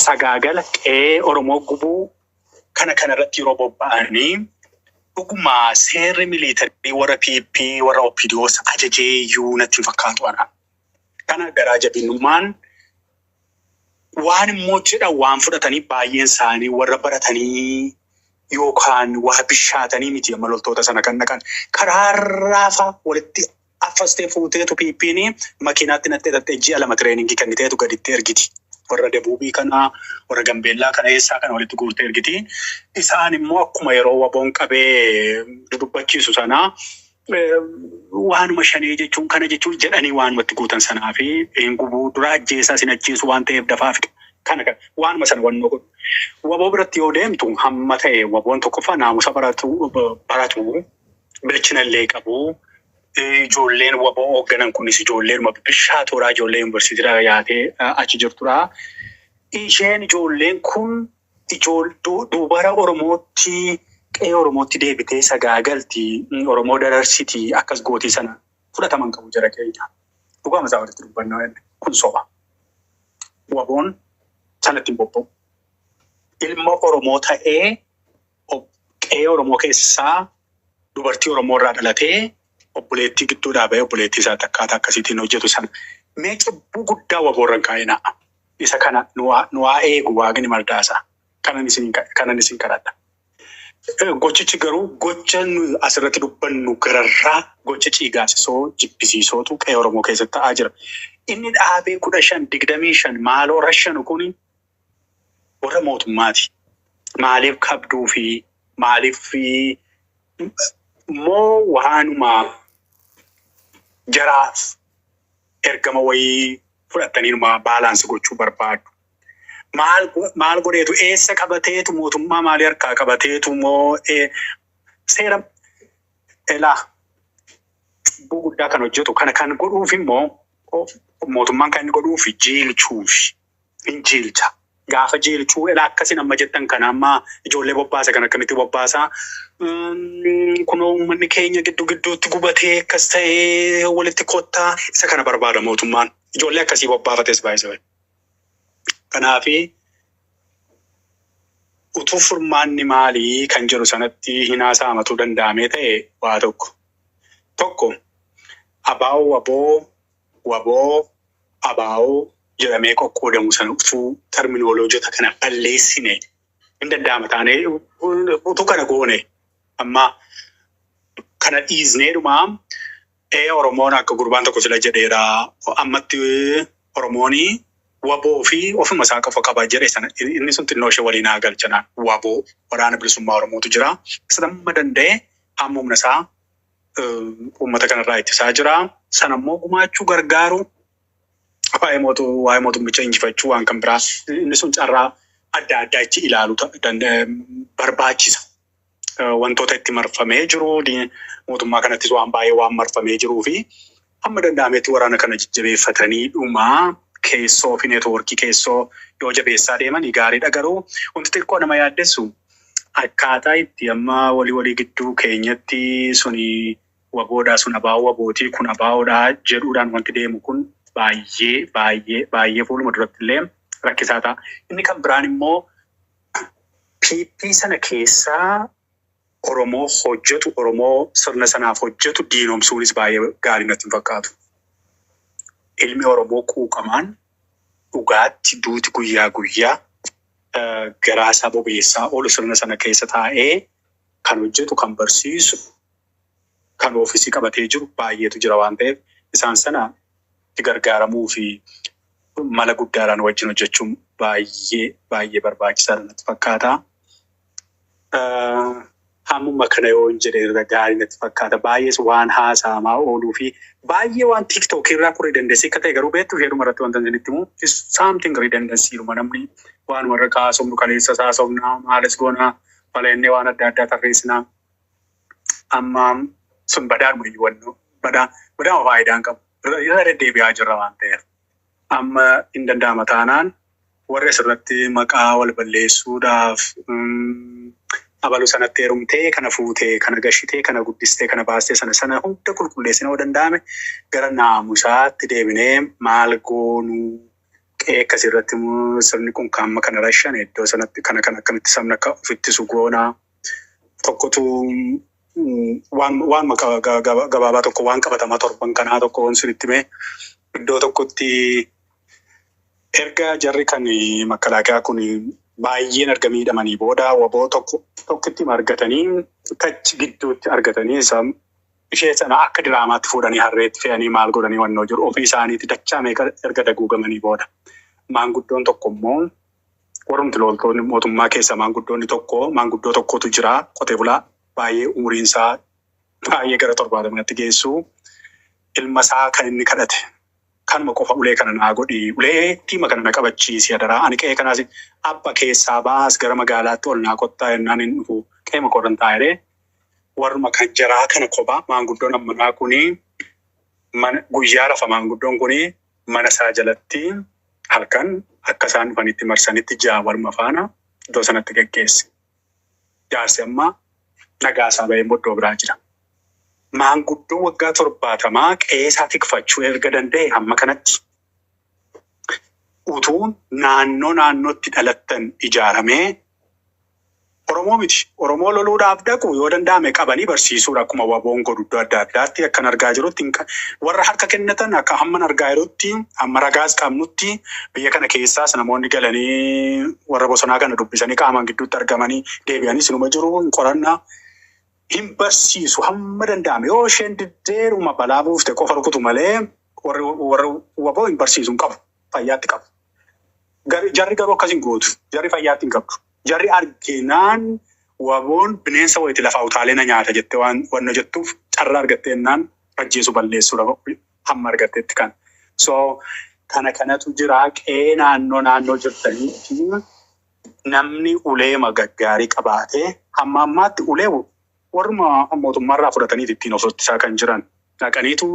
sagaagala qe'ee Oromoo gubuu, Kana kanarratti yeroo bobba'anii dhuguma seerri military warra PP, warra OPDOs ajajee iyyuu natti hin fakkaatu ana. Kana garaa jabinummaan waan immoo jedhan waan fudhatanii, baay'een isaanii warra baratanii yookaan waa bishaatanii miti. Amma loltoota sana kan dhaqan karaarraa walitti affastee fuuteetu PP'n makiinaatti nattee tattee ji'a 2 training kenniteetu gaditti ergiti. Warra Dabuubii kana, warra Gambeellaa kana, eessaa kana walitti guurtee ergiti. Isaan immoo akkuma yeroo WBOn qabee dudubbachiisu sanaa waanuma shanee jechuun kana jechuun jedhanii waanumatti guutan sanaa fi hin gubuu dura ajjeesaa sin ajjeesu waan ta'eef dafaa fixa. Kana kan waanuma sana wannoo godhu. WBO biratti yoo deemtu, hamma ta'e WBOn tokkoffaa naamusa baratu, bilchinallee qabu. Ijoolleen WBO hoogganan kunis ijoolleen bishaatoodha. Ijoollee yuunivarsiitiidhaa yaatee achi jirtudha. Isheen ijoolleen kun dubara Oromootti, qe'ee Oromootti deebitee sagaagalti, Oromoo dararsiti, akkas gootii sana fudhataman qabu jara keenya. Dhugaama isaa walitti dubbannaa, kun soba. WBOn sanatti hin bobba'u. Ilma Oromoo ta'ee, qe'ee Oromoo keessaa dubartii Oromoo irraa dhalatee, obboleettii gidduudhaa bahee obboleettii isaatti akkaataa akkasiitiin hojjetu sana. Mee cubbuu guddaa WBO irra hin kaa'inaa. Isa kana nu haa eegu Waaqni mardaasa. Kanan isin kadhadha. Gochichi garuu gocha nu asirratti dubbannu gararraa gocha ciigaasisoo jibbisiisootu qe'ee Oromoo keessatti ta'aa jira. Inni dhaabee 15, 25 maaloo rashanu kuni warra mootummaati. Maaliif kabduu fi maaliif immoo waanuma jaraaf ergama wayii fudhataniinuma balance gochuu barbaadu? Maal maal godheetu, eessa qabateetu, mootummaa maalii harkaa qabateetu moo seera elaa cubbuu guddaa kan hojjetu kana kan godhuuf immoo mootummaan kan inni godhuuf jiilchuuf hin jiilcha. Gaafa jiilchuu elaa akkasin amma jettan kana amma ijoollee bobbaasa kan akkamitti bobbaasaa? Kunoo uummanni keenya gidduu gidduutti gubatee akkas ta'ee walitti kottaa, isa kana barbaada mootummaan. Ijoollee akkasii bobbaafates baay'isee. Kanaafi utuu furmaanni maalii kan jedhu sanatti hin haasa'amatuu danda'amee ta'e waa tokko. Tokko, ABO WBO, WBO ABO jedhamee qoqqoodamu sana utuu terminologyota kana balleessine hin danda'ama taanee, utuu kana goone, amma kana dhiisneedhuma Oromoon akka gurbaan tokko sila jedheera, ammatti Oromooni WBO fi ofuma isaa qofa qaba jedhe sana, inni sun xinnoo ishee waliin haa galchanaan. WBO, Waraana Bilisummaa Oromootu jira. Isa amma danda'e hamma humna isaa uummata kanarraa ittisaa jira. Sana immoo gumaachuu, gargaaru, waa'ee mootummicha injifachuu waan kan biraa inni sun carraa adda addaa ichi ilaaluu barbaachisa. Wantoota itti marfamee jiru, mootummaa kanattis waan baay'ee waan marfamee jiruu fi hamma danda'ametti waraana kana jajjabeeffatanii dhumaa keessoo fi network keessoo yoo jabeessaa deemanii gaariidha. Garuu wanti xiqqoo nama yaaddessu akkaataa itti amma walii walii gidduu keenyatti suni WBOdhaa, sun ABO WBOtii, kun ABOdhaa jedhuudhaan wanti deemu kun baay'ee baay'ee baay'ee fuuluma duratti illee rakkisaa ta'a. Inni kan biraan immoo PP sana keessaa Oromoo hojjetu, Oromoo sirna sanaaf hojjetu diinomsuunis baay'ee gaarii natti hin fakkaatu. Ilmi Oromoo quuqamaan dhugaatti duuti guyyaa guyyaa garaa isaa bobeessaa oolu sirna sana keessa taa'ee kan hojjetu, kan barsiisu, kan oofisii qabatee jiru baay'eetu jira waan ta'eef, isaan sana itti gargaaramuu fi mala guddaadhaan wajjin hojjechuun baay'ee baay'ee barbaachisaadha natti fakkaata. Hammuma kana yoo hin jedhe irra gaarii natti fakkaata. Baay'ees waan haasa'amaa ooluu fi baay'ee waan TikTok irraa kun redundancy akka ta'e garuu beektu, isheedhuma irratti wanta isinitti himu is something redundancy dhuma, namni waan warra kaasofnu kaleessa haasofnaa, maalis goonaa falaannee waan adda addaa tarreessinaa. Amma sun badaadhuma iyyuu wannoo badaa badaama faayidaa hin qabu. Irra deddeebi'aa jirra waan ta'eef. Amma hin danda'ama taanaan warri asirratti maqaa wal balleessuudhaaf abalu sanatti heerumtee, kana fuutee, kana gashitee, kana guddistee, kana baastee, sana sana hunda qulqulleessina yoo danda'ame, gara naamusaatti deebinee maal goonuu Qe'ee akkasii irratti immoo sirni kun kaamma kana rashan iddoo sanatti kana kana akkamitti sabni akka of ittisu goonaa. Tokkotu waan waan gabaabaa tokko, waan qabatamaa torban kanaa tokko sinitti himee, iddoo tokkotti erga jarri kan makalaakaa kun baay'een erga miidhamanii booda, waboo tokko tokkitti argatanii, tachi gidduutti argatanii, isa ishee sana akka diraamaatti fuudhanii harreetti fe'anii maal godhanii wannoo jiru, ofii isaaniitti dachaa meeqa erga daguugamanii booda, maanguddoon tokko immoo, warrumti loltoonni mootummaa keessa maanguddoonni tokko, maanguddoo tokkotu jira, qotee bulaa baay'ee umuriin isaa baay'ee gara 70tti geessu, ilma isaa kan inni kadhate kanuma qofa: "Ulee kana naa godhi, ulee tiima kana na qabachiisi, adaraa, ani qe'ee kanaas abba keessaa baas, gara magaalaatti ol naa kottaa jennaan hin dhufu, qe'ee koorran taa'ee." Warruma kan jaraa kana kophaa maanguddoon ammanaa kuni mana guyyaa rafa, maanguddoon kuni mana isaa jalatti halkan akka isaan dhufanitti marsanitti ja'a waluma faana iddoo sanatti geggeesse. Jaarsi amma nagaa isaa bahee iddoo biraa jira. Maanguddoo waggaa 70 qe'ee isaa tikfachuu erga danda'e, hamma kanatti utuu naannoo naannootti dhalattan ijaaramee, Oromoo miti. Oromoo loluudhaaf dhaqu yoo danda'ame qabanii barsiisuudha, akkuma waboon godhu iddoo adda addaatti akkan argaa jirutti warra harka kennatan, akka hamman argaa jirutti, hamma ragaas qabnutti, biyya kana keessaas namoonni galanii warra bosonaa kana dubbisanii qaamaan gidduutti argamanii deebi'anii sinuma jiru, hin qorannaa. Hin barsiisu hamma danda'ame, yoo isheen diddeeruma balaa buufte qofa rukutu malee warri waboo hin barsiisu, hin qabu, fayyaatti qabu. Jarri garuu akkas hin gootu. Jarri fayyaatti hin qabdu. Jarri arginaan waboon bineensa wayiiti lafaa utaalee na nyaata jettee waan wanna jettuuf, carraa argattee jennaan ajjeesu, balleessuudha hamma argatteetti kan. So kana kanatu jira. Qe'ee naannoo naannoo jirtaniitti namni ulee gaggaarii qabaatee, hamma ammaatti ulee warruma mootummaarraa fudhatanii ittiin of ittisaa kan jiran, dhaqaniitu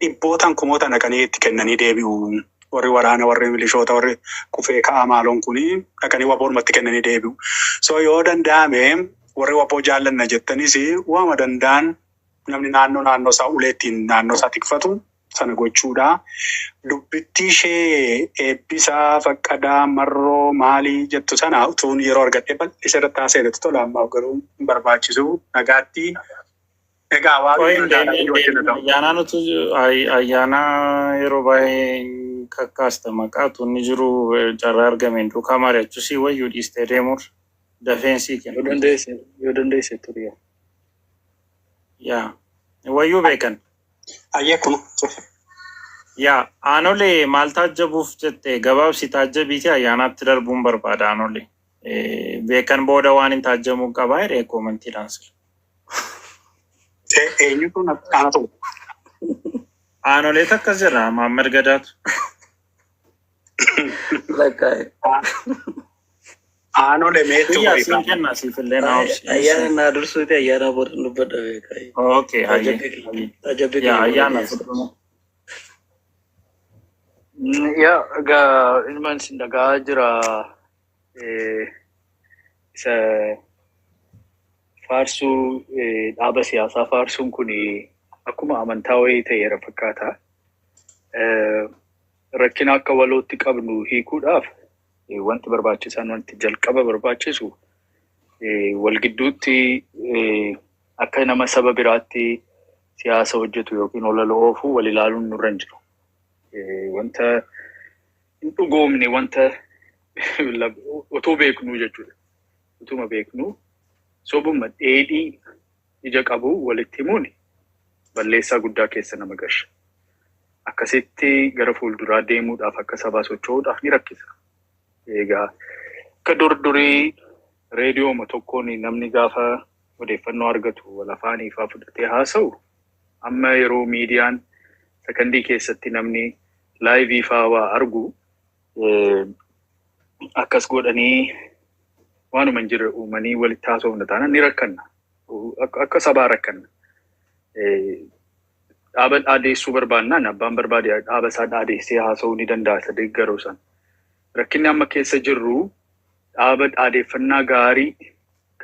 dhibbootaan kumootaan dhaqanii itti kennanii deebi'u. Warri waraana, warri milishoota, warri kufee ka'aa maaloon kuni dhaqanii waboonumatti kennanii deebi'u. So yoo danda'ame, warri waboo jaallanna jettanis, waama danda'an namni naannoo naannoo isaa ulee ittiin naannoo isaa tikfatu sana gochuudha. Dubbittii ishee eebbisaa faqqadaa marroo maalii jettu sana utuun yeroo argadhee bal'isee irratti haasa'e tola, ammaaf garuu hin barbaachisu. Nagaatti. Egaa Qoyin waaqni deemee wajjin haa ta'u. Ayyaanaan utuu ayyaanaa yeroo baay'ee kakkaasta maqaatu inni jiru, carraa argameen duukaa mari'achuu sii wayyuu dhiistee deemuur dafeen sii Yoo kennu. dandeesse, yoo dandeesse turiya. Yaa wayyuu beekan. Ayyee, kun. Yaa aanolee, maal taajjabuuf jette? Gabaabsi taajjabiiti, ayyaanaatti darbuun barbaada aanolee. Beekan booda waan hin taajjamuu qabaa jedhee commentiidhaan sila. Eenyutu ana ta'u? Aanolee takkas jedha Maammed Gadaatu. Lakkaa'e. Aanolee meetti Guyyaa horii siin kenna, siifillee naa obsi. Ayyaana naa dursuuti, ayyaana booda dubbadha beekaa. Okay, hayyee. Taajabbii taajabbii Yaa kiyya booda ayyaana dhiyeessa. fudhuma. Yaa, egaa ilmaan isin dhaga'aa jira. Isa faarsuu, dhaaba siyaasaa faarsuun kun akkuma amantaa wayii ta'eera fakkaata. Rakkina akka walootti qabnu hiikuudhaaf wanti barbaachisaan, wanti jalqaba barbaachisu, wal gidduutti akka nama saba biraatti siyaasa hojjetu yookiin olola oofu wal ilaaluun nurra hin jiru. Wanta hin dhugoomne, wanta otoo beeknuu jechuudha. Utuma beeknuu sobuma dheedhii ija qabu walitti himuun balleessaa guddaa keessa nama gasha. Akkasitti gara fuulduraa deemuudhaaf, akka sabaa socho'uudhaaf ni rakkisa. Egaa akka dur durii reediyooma tokkoon namni gaafa odeeffannoo argatu wal afaanii fa'aa fudhatee haasa'u, amma yeroo miidiyaan sakandii keessatti namni live fa'aa waa argu, akkas godhanii waanuma hin jirre uumanii walitti haasofna taanaan ni rakkanna. Akka sabaa rakkanna. Dhaaba dhaadeessuu barbaannaan abbaan barbaade dhaaba isaa dhaadeessee haasa'uu ni danda'a isa deeggaruu sana. Rakkinni amma keessa jirru dhaaba dhaadeeffannaa gaarii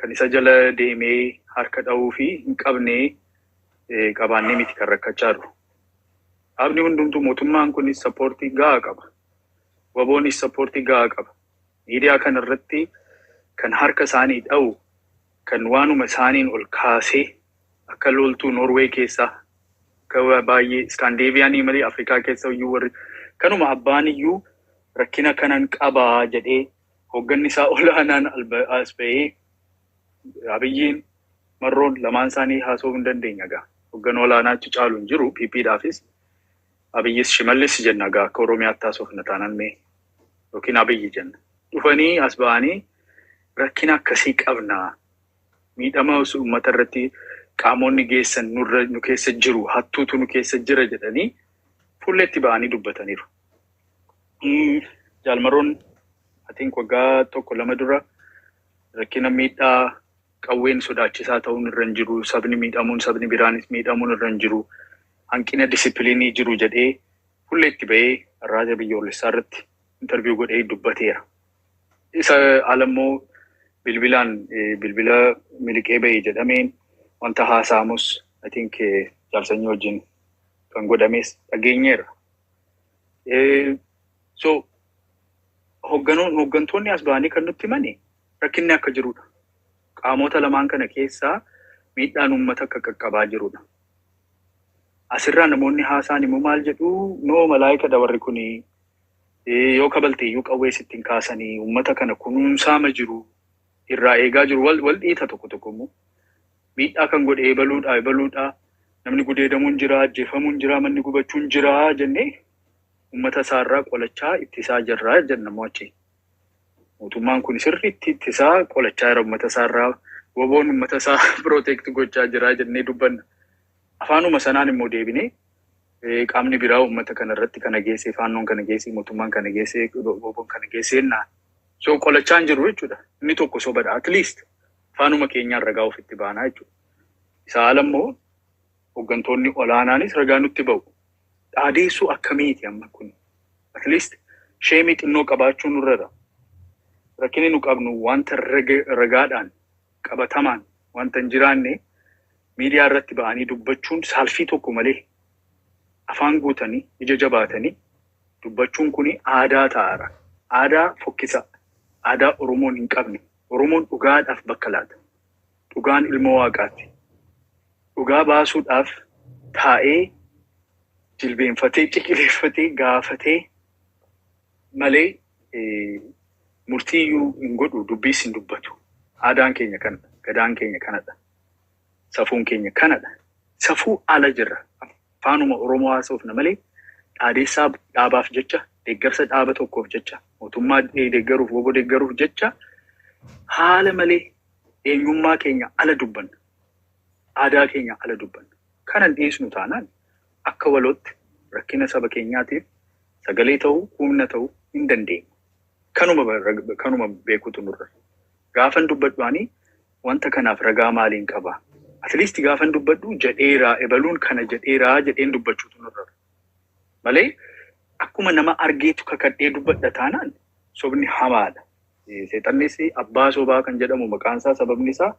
kan isa jala deemee harka dha'uu fi hin qabne qabaannee miti kan rakkachaa jiru. Dhaabni hundumtuu, mootummaan kunis support gahaa qaba. WBOnis support gahaa qaba. Miidiyaa kana irratti kan harka isaanii dha'u, kan waanuma isaaniin ol kaasee akka loltuu Norway keessaa, akka baay'ee Iskaandeeviyaanii malee Afrikaa keessa iyyuu warri kanuma abbaan iyyuu rakkina kanan qabaa jedhee hoogganni isaa olaanaan as ba'ee, Abiyyiin Marroon lamaan isaanii haasa'uu hin dandeenya gaa. Hooggan olaanaachi caalu hin jiru PPdhaafis. Abiyyis Shimallis jenna gaa, akka Oromiyaatti haasofna taanaan mee, yookiin Abiyyi jenna. Dhufanii as ba'anii rakkina akkasii qabna. Miidhama uummata irratti qaamonni geessan nurra nu keessa jiru, hattuutu nu keessa jira jedhanii fuulleetti ba'anii dubbataniiru. Jaalmaroon, I think, waggaa tokko lama dura rakkina miidhaa qawween sodaachisaa ta'uun irra hin jiru, sabni miidhamuun, sabni biraanis miidhamuun irra hin jiru, hanqina disipiliinii jiru jedhee fuulleetti ba'ee raajaa biyyoolessaa irratti interview godhee dubbateera. Isa alammoo bilbilaan bilbila miliqee ba'e jedhameen wanta haasa'amus, I think, jaalsanyii wajjin kan godhames dhageenyeerra. So hooggantoonni as ba'anii kan nutti himani rakkinni akka jirudha. Qaamota lamaan kana keessaa miidhaan uummata akka qaqqabaa jirudha. Asirraa namoonni haasa'an immoo maal jedhuu? Noo, malaayikadha warri kuni, yoo kabalte iyyuu qawwee sittiin kaasanii, uummata kana kunuunsaama jiru, irraa eegaa jiru. Wal dhiita tokko tokko immoo miidhaa kan godhe ebaluudha, ebaluudha, namni gudeedamuun jira, ajjeefamuun jira, manni gubachuun jira jennee uummata isaarraa qolachaa ittisaa jirra jenna immoo achi. Mootummaan kun sirriitti ittisaa qolachaa jira uummata isaarraa, WBOn uummata isaa protect gochaa jira jennee dubbanna. Afaanuma sanaan immoo deebinee qaamni biraa uummata kana irratti kana geesse, faannoon kana geesse, mootummaan kana geesse, WBOn kana geesse jennaan. So qolachaa hin jiru jechuudha. Inni tokko sobadha. At least afaanuma keenyaan ragaa ofitti baanaa jechuudha. Isa ala immoo hooggantoonni olaanaanis ragaa nutti ba'u. Dhaadeessuu akkamiiti amma kun? At least shame xinnoo qabaachuu nurra. Rakkinni nu qabnu wanta ragaadhaan qabatamaan wanta hin jiraanne miidiyaa irratti ba'anii dubbachuun, saalfii tokko malee afaan guutanii ija jabaatanii dubbachuun kuni aadaa ta'aara. Aadaa fokkisaa. Aadaa Oromoon hin qabne. Oromoon dhugaadhaaf bakka laata. Dhugaan ilmoo waaqaati. Dhugaa baasuudhaaf taa'ee jilbeenfatee, ciqileeffatee, gaafatee malee murtii iyyuu hin godhu, dubbiis hin dubbatu. Aadaan keenya kanadha. Gadaan keenya kanadha. Safuun keenya kanadha. Safuu ala jirra. Afaanuma Oromoo haasofna malee dhaadeessaa dhaabaaf jecha, deeggarsa dhaaba tokkoof jecha, mootummaa deeggaruuf, WBO deeggaruuf jecha haala malee eenyummaa keenya ala dubbanna. Aadaa keenya ala dubbanna. Kana dhiisnu taanaan akka walootti rakkina saba keenyaatiif sagalee ta'uu, humna ta'uu hin dandeenyu. Kanuma beekutu nurra. Gaafan dubbadhu ani wanta kanaaf ragaa maaliin qaba? At least gaafan dubbadhu jedheeraa, ebaluun kana jedheeraa jedheen dubbachuutu nurra. Malee akkuma nama argeetu kakadhee dubbadha taanaan sobni hamaadha. Seexannis abbaa sobaa kan jedhamu maqaan isaa, sababni isaa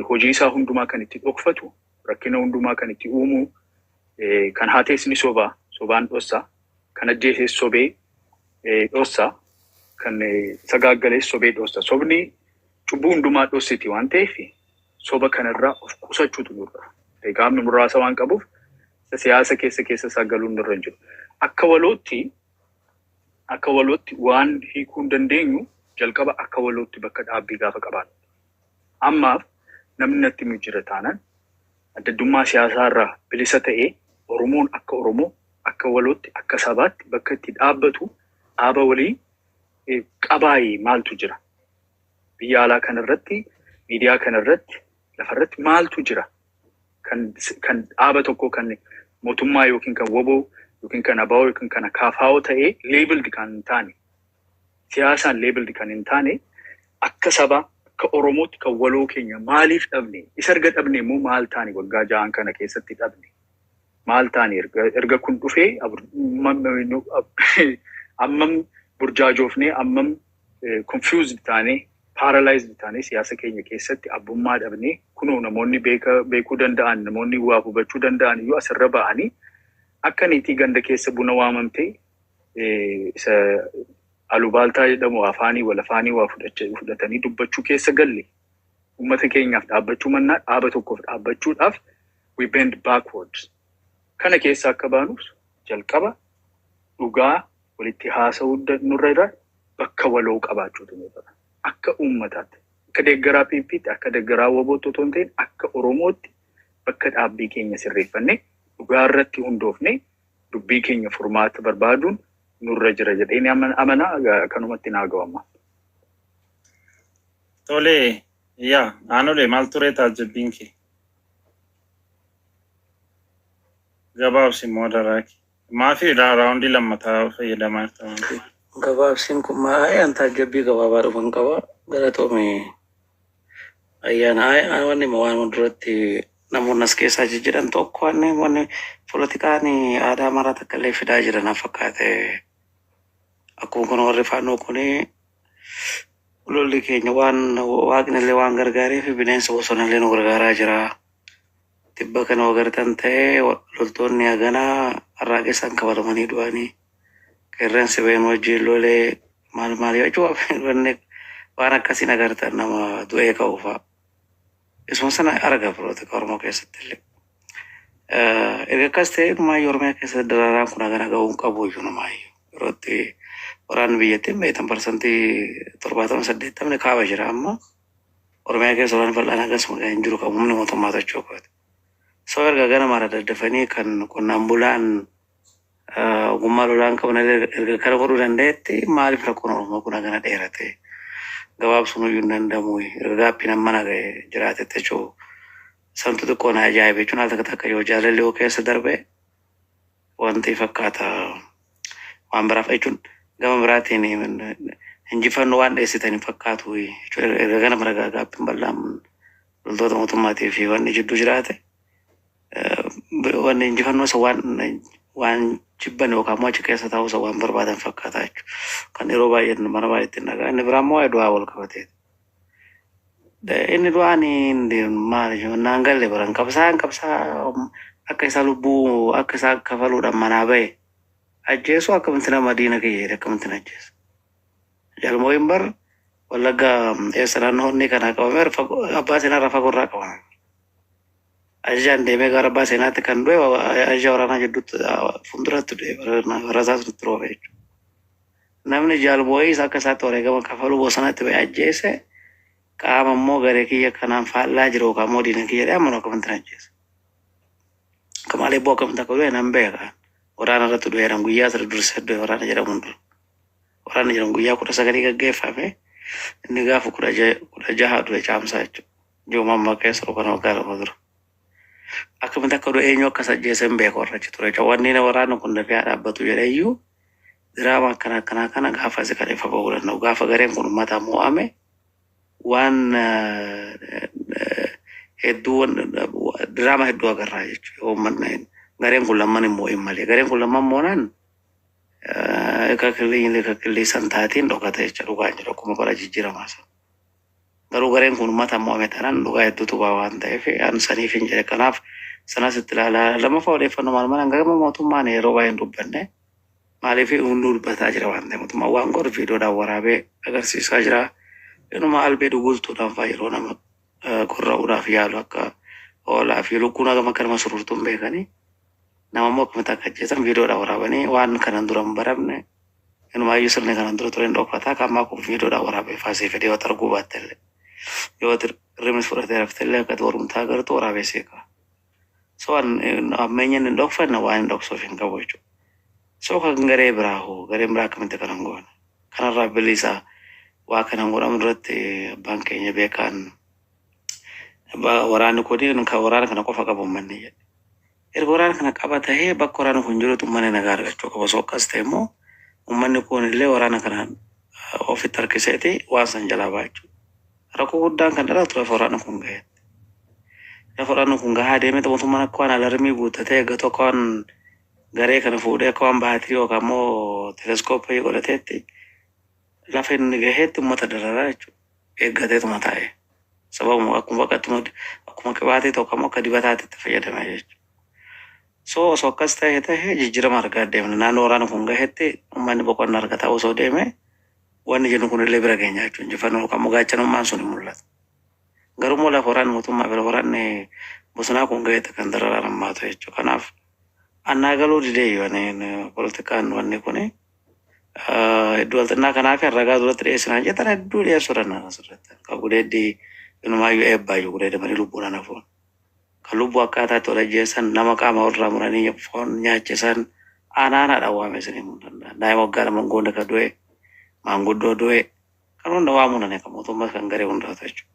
hojii isaa hundumaa kan itti dhokfatu, rakkina hundumaa kan itti uumu, kan haatees ni sobaa, sobaan dhossaa, kan ajjeeses sobee dhossaa, kan sagaaggalees sobee dhossa. Sobni cubbuu hundumaa dhossiti waan ta'eef soba kanarraa of qusachuutu nurra. Qaamni muraasa waan qabuuf siyaasa keessa keessa isaa galuun nurra hin jiru. Akka walootti waan hiikuu hin dandeenyu jalqaba akka walootti bakka dhaabbii gaafa qabaannu. Ammaaf namni natti himu jira taanaan, adda addummaa siyaasaa irraa bilisa ta'ee Oromoon akka Oromoo, akka walootti, akka sabaatti bakka itti dhaabbatu dhaaba walii qabaayee maaltu jira? Biyya alaa kanarratti, miidiyaa kanarratti, lafarratti maaltu jira? Kan dhaaba tokko, kan mootummaa yookiin kan WBO yookiin kan ABO yookiin kan KFO ta'ee labeled kan hin taane, siyaasaan labeled kan hin taane, akka sabaa, akka Oromootti kan waloo keenya maaliif dhabne? Isa erga dhabne immoo maal taane? Waggaa 6n kana keessatti dhabne. Maal taane? Erga kun dhufee ammam burjaajoofnee, ammam confused taane, paralyzed taane, siyaasa keenya keessatti abbummaa dhabnee, kunoo namoonni beekuu danda'an, namoonni waa hubachuu danda'an iyyuu asirra ba'anii akka niitii ganda keessa buna waamamtee Isa alubaaltaa jedhamu afaanii wal afaanii waa fudhatanii dubbachuu keessa galle, uummata keenyaaf dhaabbachuu mannaa dhaaba tokkoof dhaabbachuudhaaf we bend backwards. Kana keessa akka baanuuf jalqaba dhugaa walitti haasa'uu nurra jira, bakka waloo qabaachuutu nurra jira. Akka uummataatti, akka deeggaraa PP'tti, akka deeggaraa WBO'tti otoo hin ta'in, akka Oromootti bakka dhaabbii keenya sirreeffannee, dhugaa irratti hundoofnee, dubbii keenya furmaata barbaaduun nurra jira jedheen amana. Kanumatti naa ga'u. Tole, yaa aanolee, maal ture taajjabbiin kee? Gabaabsi immoo daraaki. Maafi round lammataa fayyadamaa jirta waan ta'eef. Gabaabsiin kun maa'ee an taajjabbii gabaabaa dhufan qaba. Galatoome ayyaana. Wanni waan duratti namoonni as keessaa jijjiiran tokko, wanni poolitikaan aadaa maraa takka illee fidaa jiran fakkaate. Akkuma kun warri faannoo kuni lolli keenya waan waaqni illee waan gargaareef bineensa bosona illee nu gargaaraa jira. Tibba kana agartan ta'ee, loltoonni haganaa harraaqessaan kabalamanii du'anii, qeerransi ba'een wajjin lolee maal maal jechuun waan akkasiin agartan, nama du'ee ka'u fa'a. Isuma sana arga poolitika Oromoo keessatti illee. Erga akkas ta'e, numaayyuu Oromiyaa keessatti dararaan kun hagana ga'uu hin qabu iyyuu numaayyuu. Yeroo itti waraanni biyyattiin beektan 80% 80% kaaba jira amma. Oromiyaa keessa waraanni bal'aan akkasuma hin jiru, kan humni mootummaa socho'u qabate. So erga gana mara daddafanii kan qonnaan bulaan ogummaa lolaan qaban erga kana godhuu danda'etti, maaliif rakkoon Oromoo kun hagana dheerate? Gabaabsuun iyyuu hin danda'amu. Erga gaaffiin amma ga'e jiraatetti jechuun santu xiqqoo na ajaa'ibe jechuun, al takka takka yoo jaalalli yoo keessa darbe wanti fakkaata waan biraaf jechuun, gama biraatiin injifannoo waan dheessitan hin fakkaatu jechuudha. Erga gana mara gaaffiin bal'aan loltoota mootummaatii fi wanni jidduu jiraate, wanni injifannoo isa waan jibban yookaan immoo achi keessa taa'uu isa waan barbaadan fakkaata jechuudha. Kan yeroo baay'ee mana baay'eetti hin dhagaa. Inni biraa immoo waa'ee du'aa wal qabatee. Inni du'aan maali naan galle baran qabsaa'aan qabsaa akka isaa lubbuu akka isaa kafaluudhaan manaa ba'e ajjeesu, akkamitti nama diina kiyya jedhe akkamitti ajjeesa? Jalmooyin bar Wallagga eessa naannoo onni kanaa qabame, abbaa seenaa irraa fagoo irraa qabame. Ajajaan deemee gara abbaa seenaatti kan du'e, ajaja waraanaa jidduutti fuulduratti du'e, rasaas nutti roobe jechuudha. Namni jaalbooyis akka isaatti wareegama kafaluu bosonatti ba'e ajjeese, qaama immoo garee kiyya kanaan faallaa jiru yookaan immoo diina kiyya jedhee amanu akkamitti ajjeese? Kamaal Eebboo akkamitti akka du'e nan beeka. Waraana irratti du'eeran, guyyaa 3 dursee du'e waraana jedhamuun dura. Waraanni jedhamu guyyaa 19 gaggeeffame, inni gaafa 16 du'e, caamsaa jechuudha. Ji'uma ammaa keessa yookaan waggaa 2 dura. Akkamitti akka du'e, eenyu akka isa ajjeese hin beeku warra achi ture. Wanni waraanni kun dafee haa dhaabbatu jedhee iyyuu diraama akkana akkanaa kana gaafa asi kan ifa bahuu danda'u. Gaafa gareen kun uummata mo'ame waan hedduu, diraama hedduu agarraa jechuudha. Uummanni gareen kun lamman hin mo'in malee. Gareen kun lamman moonaan kakillee san taatiin dhokata jecha, dhugaan jiru akkuma bara jijjiiramaa sana. Garuu gareen kun uummata mo'ame taanaan dhugaa hedduutu ba'a waan ta'eef an saniif hin jedhe. Kanaaf sanas itti ilaalaa. Lammaffaa, odeeffannoo maal maal hanga mootummaan yeroo baay'ee hin dubbanne, maaliif hunduu dubbataa jira waan ta'eef, mootummaan waan godhu viidiyoodhaan waraabee agarsiisaa jira. Inuma albee dugultuudhaan fa'aa yeroo nama gorra'uudhaaf yaalu, akka hoolaa fi lukkuun hagam akka nama sururtuun beekanii, nama immoo akkamitti akka ajjeesan viidiyoodhaan waraabanii, waan kanan dura hin baramne. Inumaayyuu sirni kanan dura ture hin dhokataa, kan ammaa kun viidiyoodhaan waraabee faasii fedhe, yoo arguu baatte illee, yoo hirribnis fudhatee rafte illee, akka warumtaa agartu waraabee seeqa. So ammeenya inni hin dhokfanne waan hin dhoksuuf hin qabu jechuudha. So kan garee biraa hoo, gareen biraa akkamitti kanan goone? Kanarraa bilisa waa kanan godhamu duratti abbaan keenya beekaan waraanni kun kan waraana kana qofa qabu uummanni jedhe. Erga waraana kana qaba tahee, bakka waraanni kun jirutti uummanni nagaa argachuu qaba. Osoo akkas ta'e immoo uummanni kun illee waraana kana ofitti harkiseeti waan san jalaa ba'a jechuudha. Rakkoo guddaan kan dhalatu lafa waraanni kun gaheetti. Lafa waraanni kun gahaa deemee, mootummaan akka waan alarmii guuttatee eeggatu, akka waan garee kana fuudhee akka waan baatirii yookaan immoo teleskooppii godhateetti lafa inni gaheetti uummata dararaa jechuudha. Eeggateetuma taa'e. Sababuma akkuma baqattuma akkuma qibaatii tokko immoo akka dibataatti itti fayyadama jechuudha. So osoo akkas ta'e ta'e jijjiirama argaa deemna. Naannoo waraana kun gahetti uummanni boqonnaa argataa osoo deeme, wanni jennu kunillee bira geenya jechuudha. Injifannoo qabu gaachanummaan sun hin mul'atu. Garuu immoo lafa waraanni mootummaa bira waraanni bosonaa kun gahetti kan dararaan hammaatu jechuudha. Kanaaf annaa galuu didee ani poolitikaan wanni kuni hedduu walxinnaa kanaaf ragaa duratti dhiyeessinaan jettan hedduu dhiyeessuu danda'an asirratti. Kan gudeeddii inumaayyuu eebbaayyuu gudeedamanii lubbuudhaan hafuun. Kan lubbuu akkaataatti wal ajjeesan, nama qaama irraa muranii foon nyaachisan, aanaanaadhaan waame isin himuu danda'an. Daa'ima waggaa 2 hin goone kan du'e, maanguddoo du'e, kan hunda waamuu danda'an, kan mootummaa kan garee hundaatu jechuudha.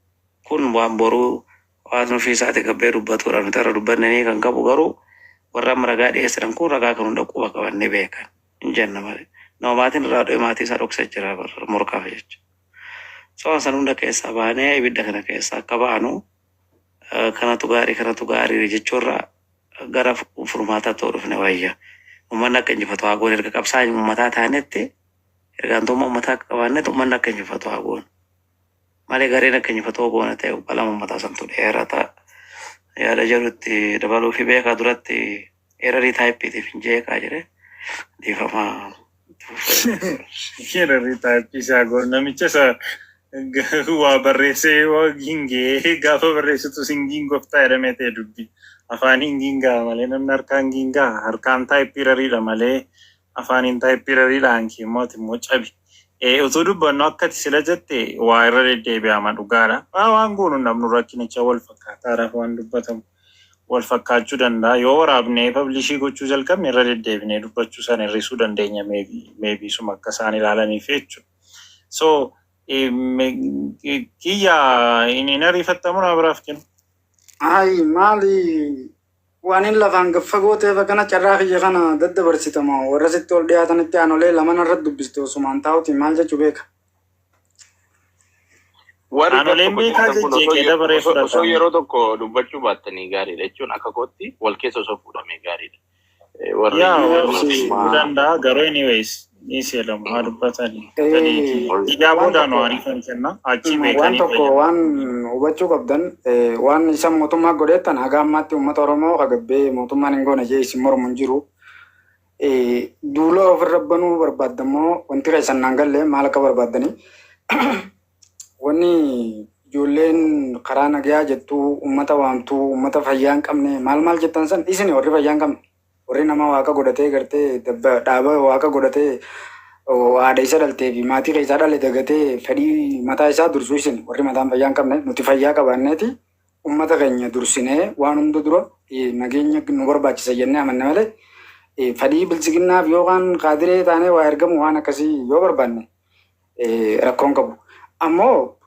Kun waan boruu hawaasni ofii isaati gabbee dubbatudha. Nuti irra dubbannanii kan qabu garuu warra amma ragaa dhiyeessan kun ragaa kan hunda quba qaban ni beekan. Hin jenna malee. Nama maatiin irraa du'e maatii isaa dhoksa jira morkaaf jecha. So san hunda keessaa baanee ibidda kana keessaa akka baanu, kanatu gaarii, kanatu gaarii jechuurra gara furmaataa ta'uu dhufne wayya. Uummanni akka injifatu haa goone. Erga qabsaa uummataa taanetti, ergaantummaa uummataa akka qabaannetti, uummanni akka injifatu haa goone. Malee gareen akka injifatu goone ta'e balama uummataa santu dheerata. Yaada jedhutti dabaluu fi beekaa duratti errorii typeiitiif hin jeeqaa jedhe, dhiifama. Errorii typeii isaa goon namicha isa waa barreessee waa gingee gaafa barreessitu singiin gooftaa jedhamee ta'e, dubbi afaan hin gingaa malee namni harkaan gingaa, harkaan type erroriidha malee afaaniin type erroriidha. Hanki immoo ati immoo cabi. Utuu dubbannu akka ati sila jette waa irra deddeebi'ama, dhugaadha. Waan goonu namnu rakkinicha wal fakkaataadhaaf waan dubbatamu wal fakkaachuu danda'a. Yoo waraabnee publish gochuu jalqabne, irra deddeebinee dubbachuu sana hir'isuu dandeenya, maybe suma akka isaan ilaalaniif jechuudha. So kiyya inni ariifattamu nama biraaf kennu. Ayi, maali, waan hin lafaan gad fagoo ta'eef akkana carraa kiyya kana daddabarsitama warra sitti ol dhiyaatanitti aanolee lamaan irratti dubbiste osumaan taa'uti maal jechuu beeka. Warri gar Aanoleen tokko beekaa jettan kun osoo jejjeeqee dabaree osoo fudhata. yeroo tokko dubbachuu baattanii gaariidha jechuun akka kootti wal keessa osoo fuudhamee gaariidha. Warri Yaa wal fuudhuu mootummaa danda'a garuu anyways ni seelamu haa dubbatanii. Sadiiti. Digaa Waan booda nu tokko ariifan kenna achii waan beekanii tokko fayyadamu. waan hubachuu qabdan, waan isa mootummaa godheettan haga ammaatti uummata Oromoo kagabbee mootummaan hin goone jee isin mormu hin jiru. Duula ofirra banuu barbaaddamoo wanti keessan naan galle maal akka barbaaddanii. Wanni ijoolleen karaa nagayaa jettuu uummata waamtuu, uummata fayyaa hin qabne maal maal jettan san, isin warri fayyaa hin qabne, warri nama waaqa godhatee gartee dhaaba waaqa godhatee haadha isa dhaltee fi maatii keessaa dhale dagatee fedhii mataa isaa dursu, isin warri mataan fayyaa hin qabne. Nuti fayyaa qabaanneeti uummata keenya dursinee waan hunda dura nageenya nu barbaachisa jennee amanne malee, fedhii bilchiginnaaf yookaan kaadiree taanee waa ergamu waan akkasii yoo barbaanne rakkoon qabu. Ammoo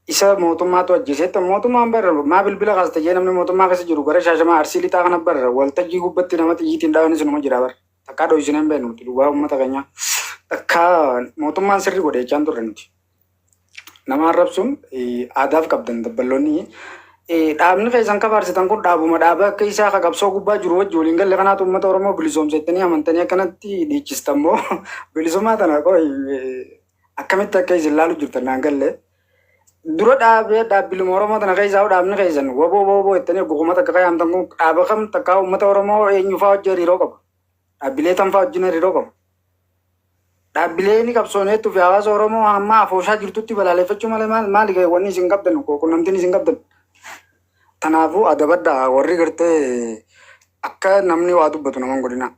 isa mootummaatu ajjeesetti mootummaan barra maa bilbila kaaste jee, namni mootummaa keessa jiru gara Shaashamaa Arsii lixaa kana barra waltajjii gubbatti nama xiyyiitiin dhaabanis numa jira bara. Takkaa dho'isinee hin beeknu nuti dhugaa uummata keenyaa. Takkaa mootummaan sirri godhe jechaan turre nuti. Nama arrabsuun aadaaf qabdan dabballoonni. Dhaabni keessan kafaarsitan kun dhaabuma dhaaba akka isaa ka qabsoo gubbaa jiru wajji waliin galle kanaatu uummata Oromoo bilisoomsettanii amantanii akkanatti dhiichistan moo bilisummaa tana qoy akkamitti akka isin laalu jirtan naan galle. Dura dhaabee dhaabbiluma Oromoo tana keessaa dhaabni keessan waboo waboo jettanii guguma takka kayaamtan kun dhaaba kam takkaa uummata Oromoo eenyufaa wajji hariiroo qaba? Dhaabbilee tam fa'aa wajjin hariiroo qaba? Dhaabbilee ni qabsooneettuu fi hawaasa Oromoo hamma afooshaa jirtutti balaaleffachuu malee maal maali wanni isin qabdan, quunnamtiin isin qabdan? Kanaafuu adabadhaa, warri gartee akka namni waa dubbatu nama hin godhina.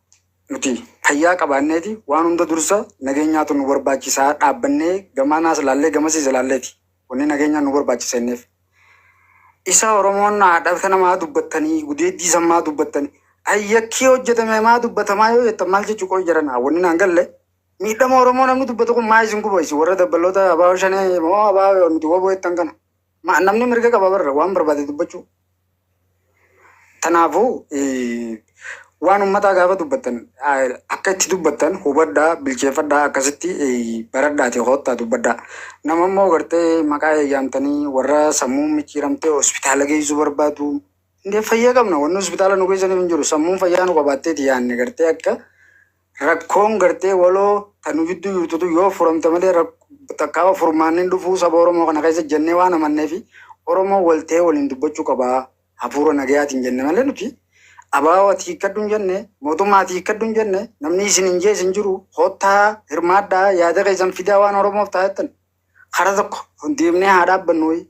Nuti fayyaa qabaanneeti waan hunda dursa nageenyaatu nu barbaachisaa dhaabbannee gamanaas laallee gamasiis ilaalleeti wanni nageenyaan nu barbaachisa inneef. Isa Oromoon haadha namaa dubbattanii gudeeddii sammaa dubbattanii ayyakkii hojjetame maa dubbatamaa yoo jettan maal jechuu qoy jedhan, wanni naan galle miidhama Oromoo namni dubbatu kun maa isin guba, isin warra dabbaloota abaa'oo shanee moo abaa'oo nuti waboo jettan kana? Namni mirga qaba barra waan barbaade dubbachuu. Kanaafuu waan uummataa gaafa dubbattan akka itti dubbattan hubadhaa, bilcheeffadhaa, akkasitti baradhaati hoottaa dubbadhaa. Nama immoo gartee maqaa eeyyaamtanii warra sammuu micciiramtee hospitaala geessuu barbaadu. Indee fayyaa qabna, wanni hospitaala nu geessaniif hin jiru, sammuun fayyaa nu qabaatteeti yaanne gartee akka rakkoon gartee waloo kan nu gidduu jirtutu yoo furamte malee takkaa furmaanni dhufuu saba Oromoo kana keessa jennee waan amannee fi Oromoo waltee waliin dubbachuu qabaa hafuura nagayaatiin jenne malee nuti Abaa'oo ati hiikkadhu hin jenne, mootummaa ati hiikkadhu hin jenne, namni isin hin jees hin jiru, koottaa hirmaadhaa yaada keessan fidaa waan Oromoof ta'a jettan. Kara tokko deemnee haa dhaabbannu wayi.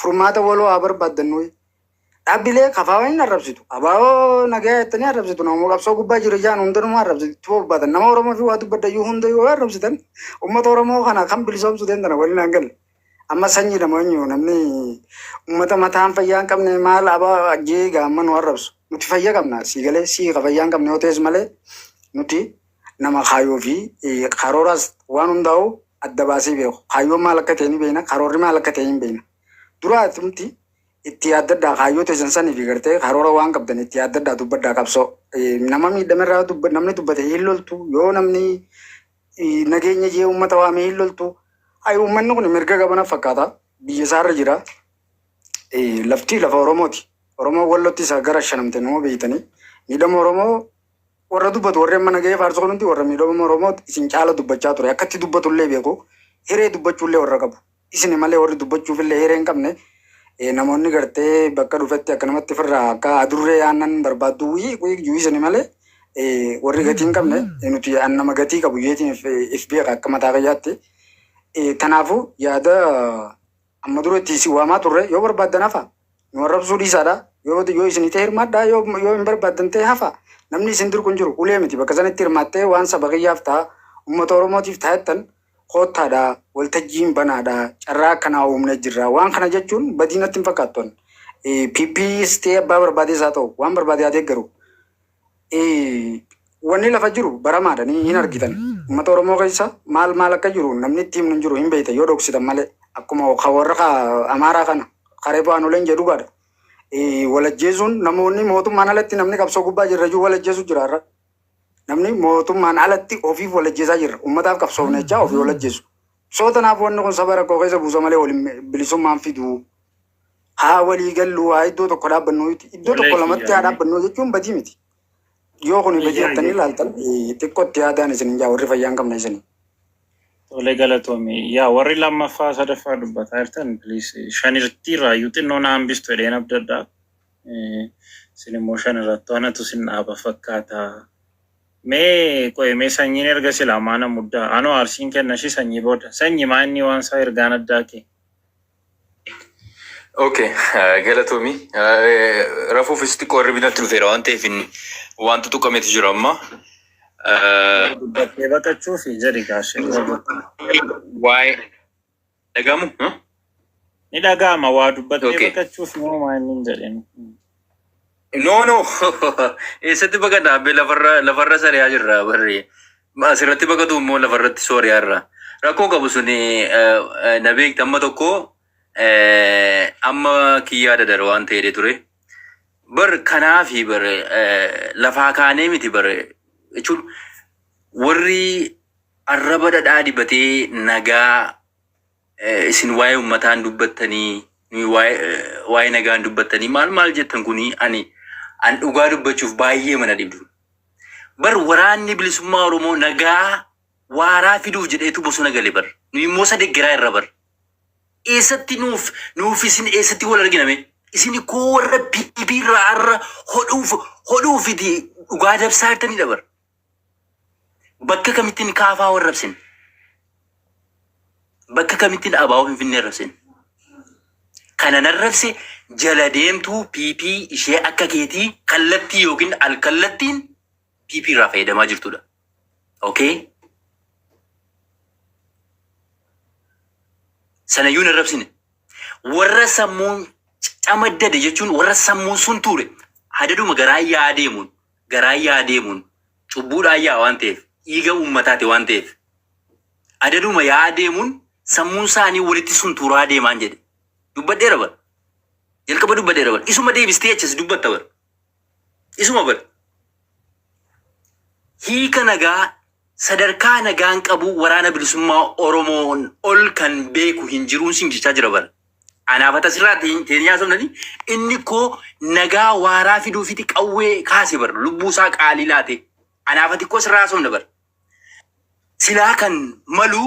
Furmaata waloo haa barbaaddannu wayi. Dhaabbilee kafaawwan hin arrabsitu. Abaa'oo nagaa jettanii arrabsitu. Nama qabsoo gubbaa jiru jaan hundanuma arrabsitu. Itti bobbaatan. Nama Oromoo fi waa dubbadda iyyuu hunda yoo arrabsitan uummata Oromoo kana kan bilisoomsu deemtana waliin hin galle. Amma sanyii nama eenyu namni uummata mataan fayyaa hin qabne maal abaa ajjee egaa amma nu arrabsu. Nuti fayya qabna sii galee sii ka fayyaa hin qabne yoo ta'es malee nuti nama kaayyoo fi karooras waan hundaa'u adda baasee beeku. Kaayyoon maal akka ta'e ni beekna karoorri maal akka ta'e hin beekna. Dura atumti itti yaaddadhaa kaayyoo teessan sanii fi gartee karoora waan qabdan itti yaaddadhaa dubbadhaa qabsoo. Nama miidhamerraa namni dubbate hin loltu yoo namni nageenya jee uummata waamee hin loltu. Ayi uummanni kun mirga qaba na fakkaata. Biyya isaarra jira. Lafti lafa Oromooti. Oromoo Wallootti isa gara shanamte nama beeytanii. Miidhama Oromoo warra dubbatu warri amma nagahee faarsu kun hundi warra miidhama Oromoo isin caala dubbachaa ture. Akkatti dubbatullee beeku. Hiree dubbachuullee warra qabu. Isin malee warri dubbachuufillee hiree hin qabne. Namoonni gartee bakka dhufetti akka namatti firraa akka adurree aannan barbaaddu wii wii juu isin malee warri gatii hin qabne nuti nama gatii qabu jeetiin if beeka akka mataa kiyyaatti. Kanaafuu yaada amma dura itti isin waamaa turre yoo barbaaddan hafa nu arrabsuu dhiisaadha. Yoo isin ta'e hirmaadhaa yoo hin barbaaddan ta'e hafa. Namni isin dirqu hin jiru ulee miti bakka sanatti hirmaattee waan saba kiyyaaf ta'a uummata Oromootiif taa'ettan koottaadha waltajjiin banaadha carraa akkanaa uumnee jirra. Waan kana jechuun badii natti hin fakkaattu. PPs ta'ee abbaa barbaadees haa ta'u waan barbaade haa deeggaru. Wanni lafa jiru baramaadha ni hin argitan. Uummata Oromoo keessa maal maal akka jiru namni itti himnu hin jiru hin beektan yoo dhoksitan malee akkuma warra Amaaraa kana karee bu'aan jedhu gaadha. Walajjeesuun namoonni mootummaan alatti namni qabsoo gubbaa jirra jiru walajjeesu jira har'a. Namni mootummaan alatti ofiif walajjeesaa jirra. Uummataaf qabsoofne jechaa ofii walajjeesu. Soo tanaaf wanni kun saba rakkoo keessa buusa malee waliin bilisummaan fiduu. Haa walii gallu haa iddoo tokko dhaabbannu iddoo tokko lamatti haa dhaabbannu jechuun badii miti. Yoo kun badii jettanii ilaaltan xiqqootti yaadaan isin hin jaa warri fayyaa hin qabne isin. Tole galatoomi. Yaa warri lammaffaa sadaffaa dubbataa jirtan please shanirtii irraayyuu xinnoo na hambistu jedheen abdadhaa. Isin immoo shan irratti anatu isin dhaaba fakkaata. Mee qo'e mee sanyiin erga silaa maana muddaa anoo arsiin kenna ishii sanyii booda sanyii maa inni waan isaa ergaan addaa kee. Okay, galatoomi. Rafuufis xiqqoo hirribni natti dhufeera waan ta'eef wanti tuqametu jira amma. Dubbattee baqachuufi jedhi gaashee. Waa'ee dhagamu? Ni dhaga'ama waa dubbattee baqachuuf moo maa inni hin jedhin. No. Eessatti baqadha? Abbee lafarra sariyaa jirra barri. Asirratti baqatu immoo lafarratti sooriyaa irra. Rakkoo qabu sun na beekta amma tokko amma kiyyaa dadara waan ta'ee ture. Bar kanaafi bar lafaa kaanee miti bar jechuun warri arraba dhadhaa dibatee nagaa isin waa'ee uummataan dubbattanii nuyi waa'ee nagaan dubbattanii maal maal jettan kuni ani an dhugaa dubbachuuf baay'ee mana dhibdu. Bar waraanni bilisummaa Oromoo nagaa waaraa fiduuf jedheetu bosona gale bar. Nuyi immoo isa deggeraa irra bar. Eessatti nuuf isin eessatti wal argina mee? Isin koo warra PP irraa har'a hodhuufiti dhugaa dabsaa jirtanidha bar. Bakka kamittiin kaafaa warra rabsin? Bakka kamittiin abaa'oo Finfinnee rabsin? Kana nan rabse jala deemtuu PP ishee akka keetii kallattii yookiin alkallattiin PP irraa fayyadamaa jirtudha. Okay? Sanayyuu hin arrabsine. Warra sammuun camaddade jechuun warra sammuun sun ture hadaduma garaa yaa deemuun garaa yaa deemuun cubbuudhaan yaa waan ta'eef dhiiga uummataati waan ta'eef adaduma yaa deemuun sammuun isaanii walitti suntuuraa deemaan jedhe. Dubbadheera bara. Jalqaba dubbadheera bara. Isuma deebistee achas dubbatta bara. Isuma bara. Hiika nagaa sadarkaa nagaan qabu waraana bilisummaa Oromoon ol kan beeku hin jiruun siin jechaa jira bara. Anaaf ati asirraa teenyee haasofnani inni koo nagaa waaraa fiduufiti qawwee kaase bara lubbuu isaa qaalii laate. Anaaf ati koo asirraa haasofna bara. Silaa kan malu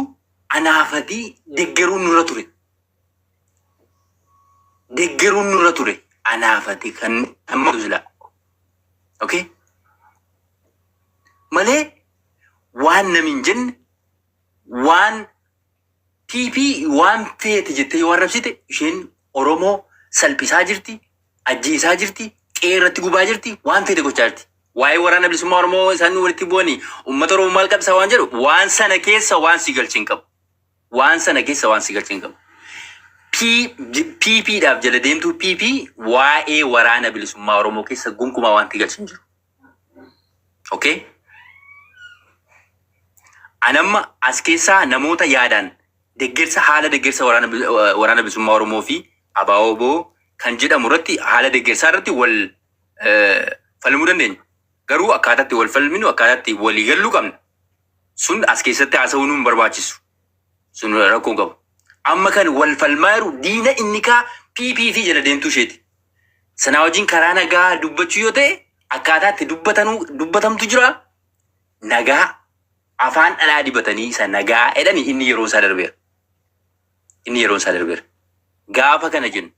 anaaf ati deggeruun nurra ture. Deggeruun nurra ture. Anaaf ati kan malu silaa. Okay? Malee waan nami hin jenne waan PP waan feete jettee yoo arrabsite isheen Oromoo salphisaa jirti, ajjeesaa jirti, qe'ee irratti gubaa jirti, waan feete gochaa jirti. Waa'ee waraana bilisummaa Oromoo isaan walitti bu'anii uummata Oromoo maal qabsaa waan jedhu waan sana keessa waan si galche hin qabu. Waan sana keessa waan si galche hin qabu. PP dhaaf jala deemtuu PP waa'ee waraana bilisummaa Oromoo keessa gonkumaa wanti galche hin jiru. Okay? Anamma as keessaa namoota yaadaan deggersa haala deggersa waraana waraana bilisummaa Oromoo fi ABO kan jedhamu irratti haala deggersaa irratti wal falmuu dandeenya. Garuu akkaataatti wal falminu akkaataatti walii galluu qabna. Sun as keessatti haasa'uu nu hin barbaachisu. Sun rakkoo hin qabu. Amma kan wal falmaa jiru diina inni kaa PP fi jala deemtuu isheeti. Sanaa wajjin karaa nagaa dubbachuu yoo ta'e akkaataa itti dubbatanuu dubbatamtu jira. Nagaa afaan dhadhaa dibatanii isa nagaa jedhani inni yeroon isaa darbeera. Inni yeroon isaa darbeera. Gaafa kana jennu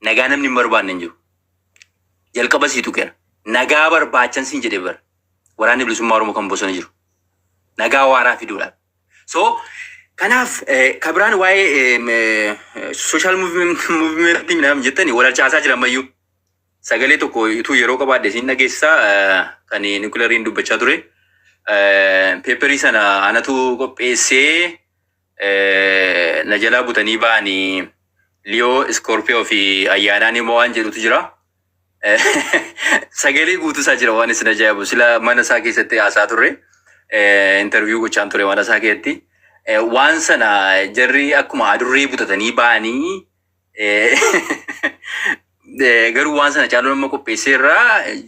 nagaa namni hin barbaanne hin jiru. Jalqaba sii tuqeera. Nagaa barbaachan siin jedhe bara. Waraanni bilisummaa Oromoo kan bosona jiru. Nagaa waaraa fiduudhaaf. So kanaaf kabiraan waa'ee social movement minaamin jettani wal harcaasaa jira ammayyuu. Sagalee tokko utuu yeroo qabaadhe isin dhageessisaa kan nucleariin dubbachaa ture. Paperii sana anatu qopheessee na jalaa butanii ba'anii Liyoo Scorpio fi ayyaanaan immoo waan jedhutu jira. Sagalee guutuu isaa jira waan isin ajaa'ibu. Sila mana isaa keessatti haasaa turre. Interview gochaan ture mana isaa keessatti. Waan sana jarri akkuma adurree butatanii ba'anii garuu waan sana caaluu nama qopheesseerra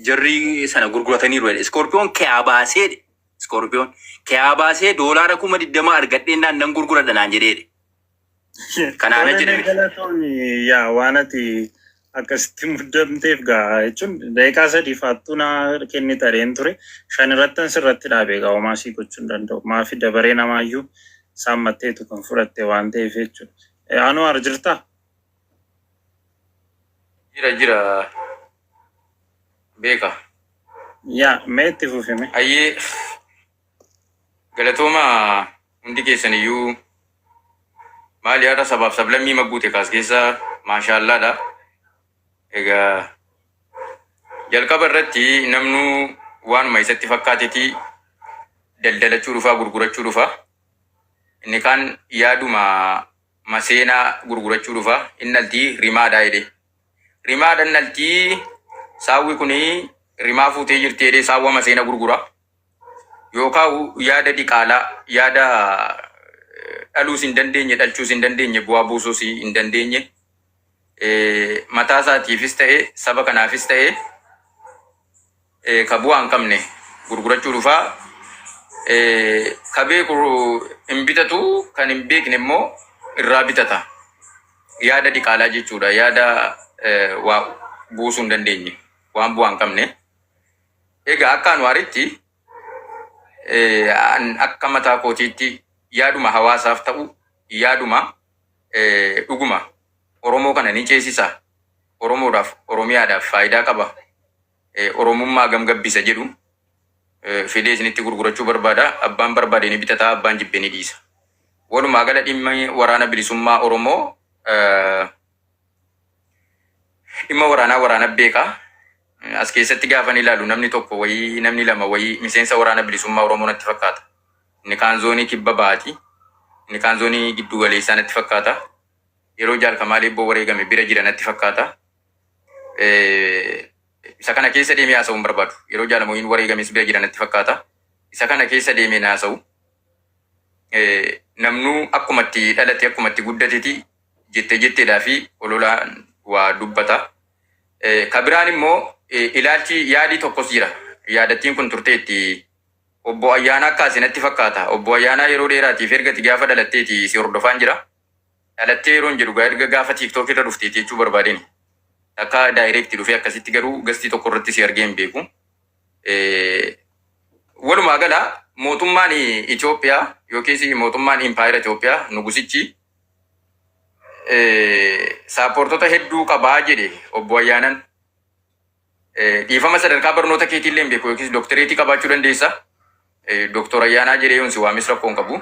jarri sana gurgurataniiru jedhe. Scorpion ke'aa baasee jedhe. Scorpion ke'aa baasee doolaara 20,000 argadhee naan nan gurguradha naan jedhee. Kanaana Tole jedhe miti. galatoomi yaa waan ati akkasitti muddamteef gaa jechuun daqiiqaa 3 faattuu naa kennita reen ture 5 irrattan sirratti dhaabe gaa homaa sii gochuu hin danda'u maafi dabaree namaayyuu saammatteetu kan fudhatte waan ta'eef jechuudha. Anuwaar jirtaa? Jira jira beeka. Yaa mee itti fufi mee. Hayyee Galatooma hundi keessan iyyuu maali har'a sabaaf sablammii magguute kaas keessa maashaallaadha. Egaa jalqaba irratti namnu waanuma isatti fakkaateti daldalachuu dhufaa gurgurachuu dhufa. Inni kaan yaaduma maseenaa gurgurachuu dhufa. Innaltii rimaadha jedhe. Rimaadha innaltii saawwi kuni rimaa fuutee jirti jedhee saawwa maseena gurgura. Yookaan yaada diqaalaa, yaada dhaluus hin dandeenye, dhalchuus hin dandeenye, bu'aa buusuus hin dandeenye, mataa isaatiifis ta'e, saba kanaafis ta'e, ka bu'aa hin qabne gurgurachuu dhufaa. Ka beeku hin bitatu, kan hin beekne immoo irraa bitata. Yaada diqaalaa jechuudha. Yaada waa buusuu hin dandeenye, waan bu'aa hin qabne. Egaa akka Anwaaritti an akka mataa kootiitti yaaduma hawaasaaf ta'u yaaduma dhuguma Oromoo kana ni ceesisa, Oromoodhaaf Oromiyaadhaaf faayidaa qaba, Oromummaa gam gabbisa jedhu fidee isinitti gurgurachuu barbaada. Abbaan barbaade ni bitata, abbaan jibbe ni dhiisa. Walumaa gala dhimmi waraana bilisummaa Oromoo Dhimma waraanaa waraana beeka. As keessatti gaafan ilaalu namni tokko wayii namni lama wayii miseensa waraana bilisummaa Oromoo natti fakkaata. Inni kaan zoonii kibba bahaati. Inni kaan zoonii giddu galeessaa natti fakkaata. Yeroo Jaal Kamaal Eebboo wareegame bira jira natti fakkaata. Isa kana keessa deemee haasa'uu hin barbaadu. Yeroo Jaal Mo'iin wareegames bira jira natti fakkaata. Isa kana keessa deemee hin haasa'u. Namnuu akkuma itti dhalate akkuma itti guddateti jette jetteedhaa fi ololaan waa dubbata. Ka biraan immoo ilaalchi yaadi tokkos jira. Yaadattiin kun turteetti. Obbo Ayyaanaa kaase natti fakkaata. Obbo Ayyaanaa yeroo dheeraatiif erga ati gaafa dhalatteeti si hordofaan jira. Dhalattee yeroon jedhu gaa erga gaafa TikTok irra dhufteeti jechuu barbaadeni. Takka direct dhufee akkasitti garuu gastii tokko irratti si argee hin beeku. Walumaa gala mootummaan Itoophiyaa yookiis mootummaan impaayera Itoophiyaa nugusichi saappoortota hedduu qabaa jedhe obbo Ayyaanan. Dhiifama sadarkaa barnoota keetiillee hin beeku yookiis doktoreetii qabaachuu dandeessa. Doktor Ayyaanaa jedhee yoon si waames rakkoo hin qabu.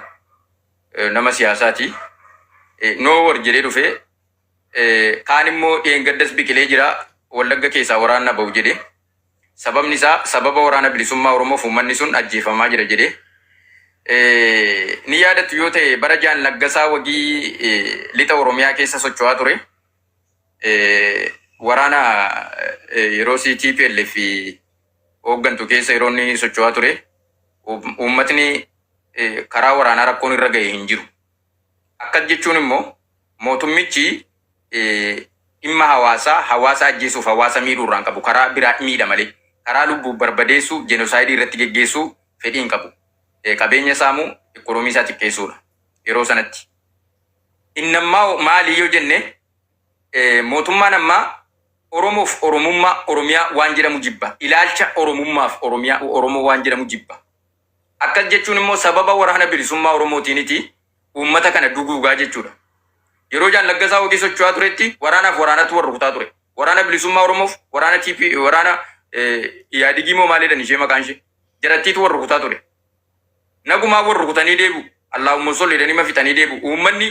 Nama siyaasaati. No war jedhee dhufee kaan immoo dheengaddas biqilee jira Wallagga keessaa waraanna bahu jedhe. Sababni isaa sababa waraana bilisummaa Oromoof uummanni sun ajjeefamaa jira jedhe. Ni yaadattu yoo ta'e bara Jaal Laggasaa Wagii lixa Oromiyaa keessa socho'aa ture. Waraana yeroo si TPLF hooggantu keessa yeroo inni socho'aa ture uummatni karaa waraanaa rakkoon irra ga'e hin jiru. Akkas jechuun immoo mootummichi dhimma hawaasaa hawaasa ajjeesuuf hawaasa miidhuu irraa hin qabu. Karaa biraa miidha malee. Karaa lubbuu barbadeessuu, jenosaayidii irratti geggeessuu fedhii hin qabu. Qabeenya saamuu, ikkonoomii isaa xiqqeessuudha. Yeroo sanatti. Inni ammaa maali yoo jenne mootummaan ammaa Oromoof Oromummaa Oromiyaa waan jedhamu jibba. Ilaalcha Oromummaaf Oromiyaa Oromoo waan jedhamu jibba. Akkas jechuun immoo sababa waraana bilisummaa Oromootiiniti uummata kana duguugaa jechuudha. Yeroo Jaal Laggasaa Wagii socho'aa turetti waraanaaf waraanatu wal rukutaa ture. Waraana bilisummaa Oromoof waraana TP waraana Iyaadigii moo maal jedhan ishee maqaan ishee jarattiitu wal rukutaa ture. Nagumaa wal rukutanii deebi'u. Allaahumma solli jedhanii ma fixanii deebi'u. Uummanni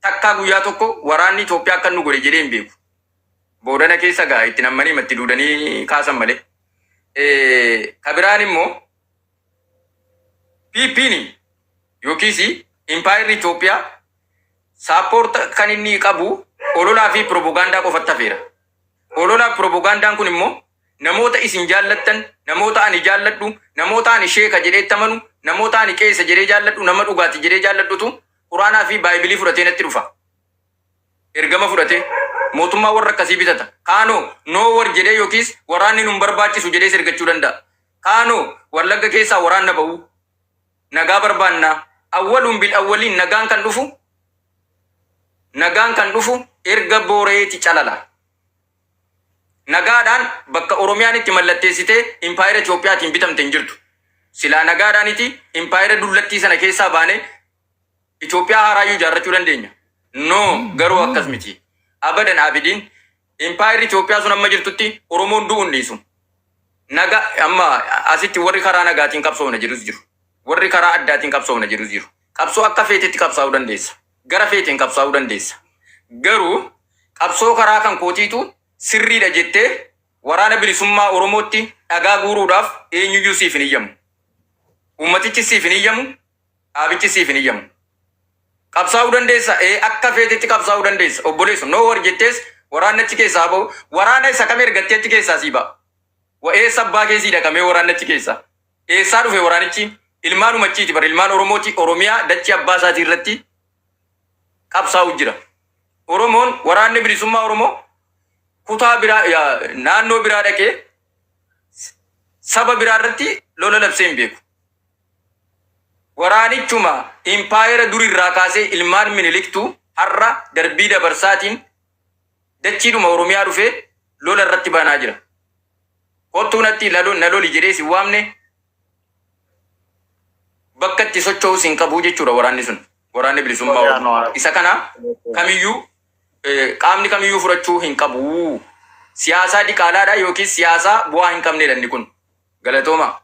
takkaa guyyaa tokko waraanni Itoophiyaa akkan nu godhe jedhee hin beeku. Boodana keessa gaa itti nammanii matti duudanii kaasan malee. Ka biraan immoo PP'n yookiis impaayerri Itoophiyaa saappoorta kan inni qabu ololaa fi piropogaandaa qofatti hafeera. Ololaa fi piropogaandaan kun immoo namoota isin jaallattan, namoota ani jaalladhu, namoota ani sheeka jedhee itti amanu, namoota ani qeessa jedhee jaalladhu, nama dhugaati jedhee jaalladhutu Quraanaa fi Baaybilii fudhatee natti dhufa. Ergama fudhatee mootummaa warra akkasii bitata. Kaanoo no war jedhee yookiis waraanni nun barbaachisu jedhees ergachuu danda'a. Kaanoo Wallagga keessaa waraanna ba'uu. Nagaa barbaannaa. Awwaluun bil awwaliin nagaan kan dhufu nagaan kan dhufu erga boorayeeti calala. Nagaadhaan bakka Oromiyaan itti mallatteessitee impaayera Itoophiyaatiin bitamte hin jirtu. Silaa nagaadhaaniti impaayera dullattii sana keessaa baanee Itoophiyaa haaraayyuu ijaarrachuu dandeenya. No, garuu akkas miti. Abadan abidiin impaayerri Itoophiyaa sun amma jirtutti Oromoon du'uu hin dhiisu. Naga amma asitti warri karaa nagaatiin qabsoofna jedhus jiru. Warri karaa addaatiin qabsoofna jedhus jiru. Qabsoo akka feetetti qabsaa'uu dandeessa. Gara feeteen qabsaa'uu dandeessa. Garuu qabsoo karaa kan kootiitu sirriidha jettee waraana bilisummaa Oromootti dhagaa guuruudhaaf eenyuyyuu siif hin iyyamu. Uummatichi siif hin iyyamu, dhaabichi siif hin iyyamu. Qabsaa'uu dandeessa, ee akka feetetti qabsaa'uu dandeessa. Obboleesso, no war jettees waraanni achi keessaa haa ba'u. Waraana isa kam ergattee achi keessaa sii ba'a? Wa eessa abbaa kee sii dhaqamee waraanni achi keessaa? Eessaa dhufe waraanichi? Ilmaanuma achiiti bar ilmaan Oromooti Oromiyaa dachii abbaa isaatii irratti qabsaa'u jira. Oromoon waraanni bilisummaa Oromoo kutaa biraa yaa, naannoo biraa dhaqee saba biraa irratti lola labsee hin beeku. Waraanichuma impaayera dur irraa kaasee ilmaan Miniliktu har'a darbii dabarsaatiin dachiidhuma Oromiyaa dhufee lola irratti banaa jira. Kottuu natti na loli jedhee sin waamne bakka itti socho'us hin qabu jechuudha waraanni sun. Waraanni bilisummaa Oromoo. Isa kana kamiyyuu qaamni kamiyyuu fudhachuu hin qabu. Siyaasaa diqaalaadha yookiin siyaasaa bu'aa hin qabnedha inni kun. Galatooma.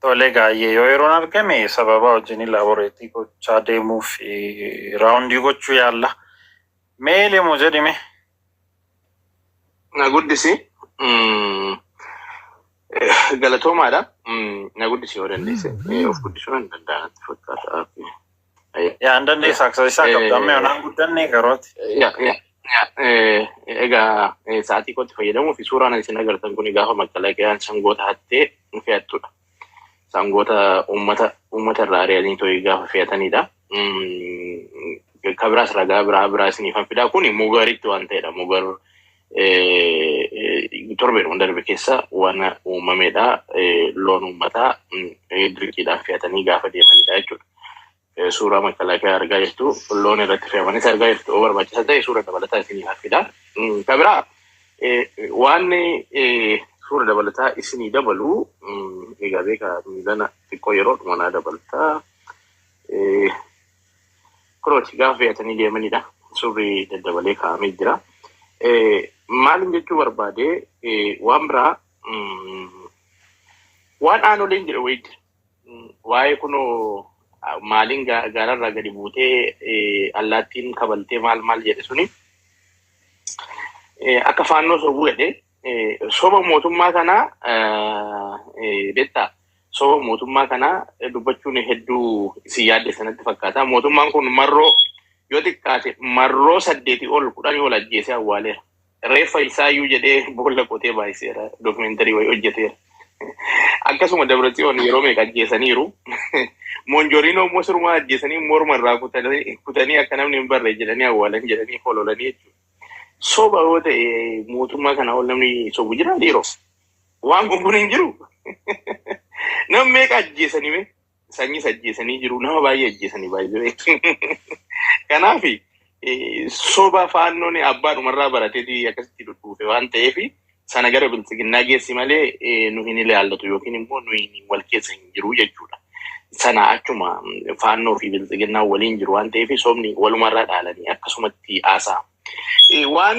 Tole gaayyee yoo yeroon argame sababa wajjin ilaaboreetii gochaa deemuuf raawundii gochuu yaalla. Mee Lemuu jedhime. Na guddisi. Galatoomaadha. Na guddisi yoo dandeesse. Of guddisuu nan danda'a natti fakkaata. Yaa hin dandeessa aksa isaa qabda amma yoonaan guddanne garooti. Ya, ya, ya. Egaa sa'aatii kootti fayyadamuu fi suuraan isin agartan kun gaafa makkalaakiyaan sangoota hattee fe'attudha. Sangoota uummata uummata irraa ari'anii to'ii gaafa fe'atanidha. Ka biraas ragaa biraa biraa isiniifan fidaa kun mugaritti waan ta'edha. Mugar torbeedhuma darbe keessa waan uumamedha. Loon uummataa dirqiidhaan fe'atanii gaafa deemanidha jechuudha. Suuraa makalaakaa argaa jirtu loon irratti fe'amanis argaa jirtu yoo barbaachisa ta'e suura dabalataa isiniif fida. Ka biraa waan suura dabalataa isinii dabalu egaa beekaa miilana xiqqoo yeroo dhuma naa dabaltaa. Kunooti gaafa fe'atanii deemanidha. Suurri daddabalee kaa'amee jira. Maalin jechuu barbaade waan biraa waan aanoleen jedhe wayii jira. Waa'ee kunoo maaliin gaararraa gadi buutee allaattiin kabaltee maal maal jedhe suni akka faannoo sobuu jedhe soba mootummaa kanaa beektaa soba mootummaa kanaa dubbachuun hedduu isin yaadde sanatti fakkaata. Mootummaan kun marroo yoo xiqqaate marroo 8 ol 10 ol ajjeesee awwaaleera. Reeffa isaayyuu jedhee boolla qotee baay'iseera. Dookumentarii wayii hojjeteera. Akkasuma Dabratsiyoon yeroo meeqa ajjeesaniiru. Moonjoriinoo immoo sirumaa ajjeesanii morma irraa kutanii akka namni hin barre jedhanii awwaalan jedhanii hololanii jechuudha. Soba yoo ta'e mootummaa kana ol namni sobu jira dhiiroo. Waan kun kun hin jiru. Nama meeqa ajjeesanii mee? Sanyiis ajjeesanii jiru. Nama baay'ee ajjeesanii baay'ee. Kanaaf soba faannoon abbaa dhumarraa barateeti akkasitti dhudhuufe waan ta'eef sana gara biltsiginnaa geessi malee nu hin ilaallatu yookiin immoo nu hin wal keessa hin jiru jechuudha. Sana achuma faannoo fi biltsiginnaa waliin jiru waan ta'eef sobni walumarraa dhaalanii akkasumatti haasa'a. Waan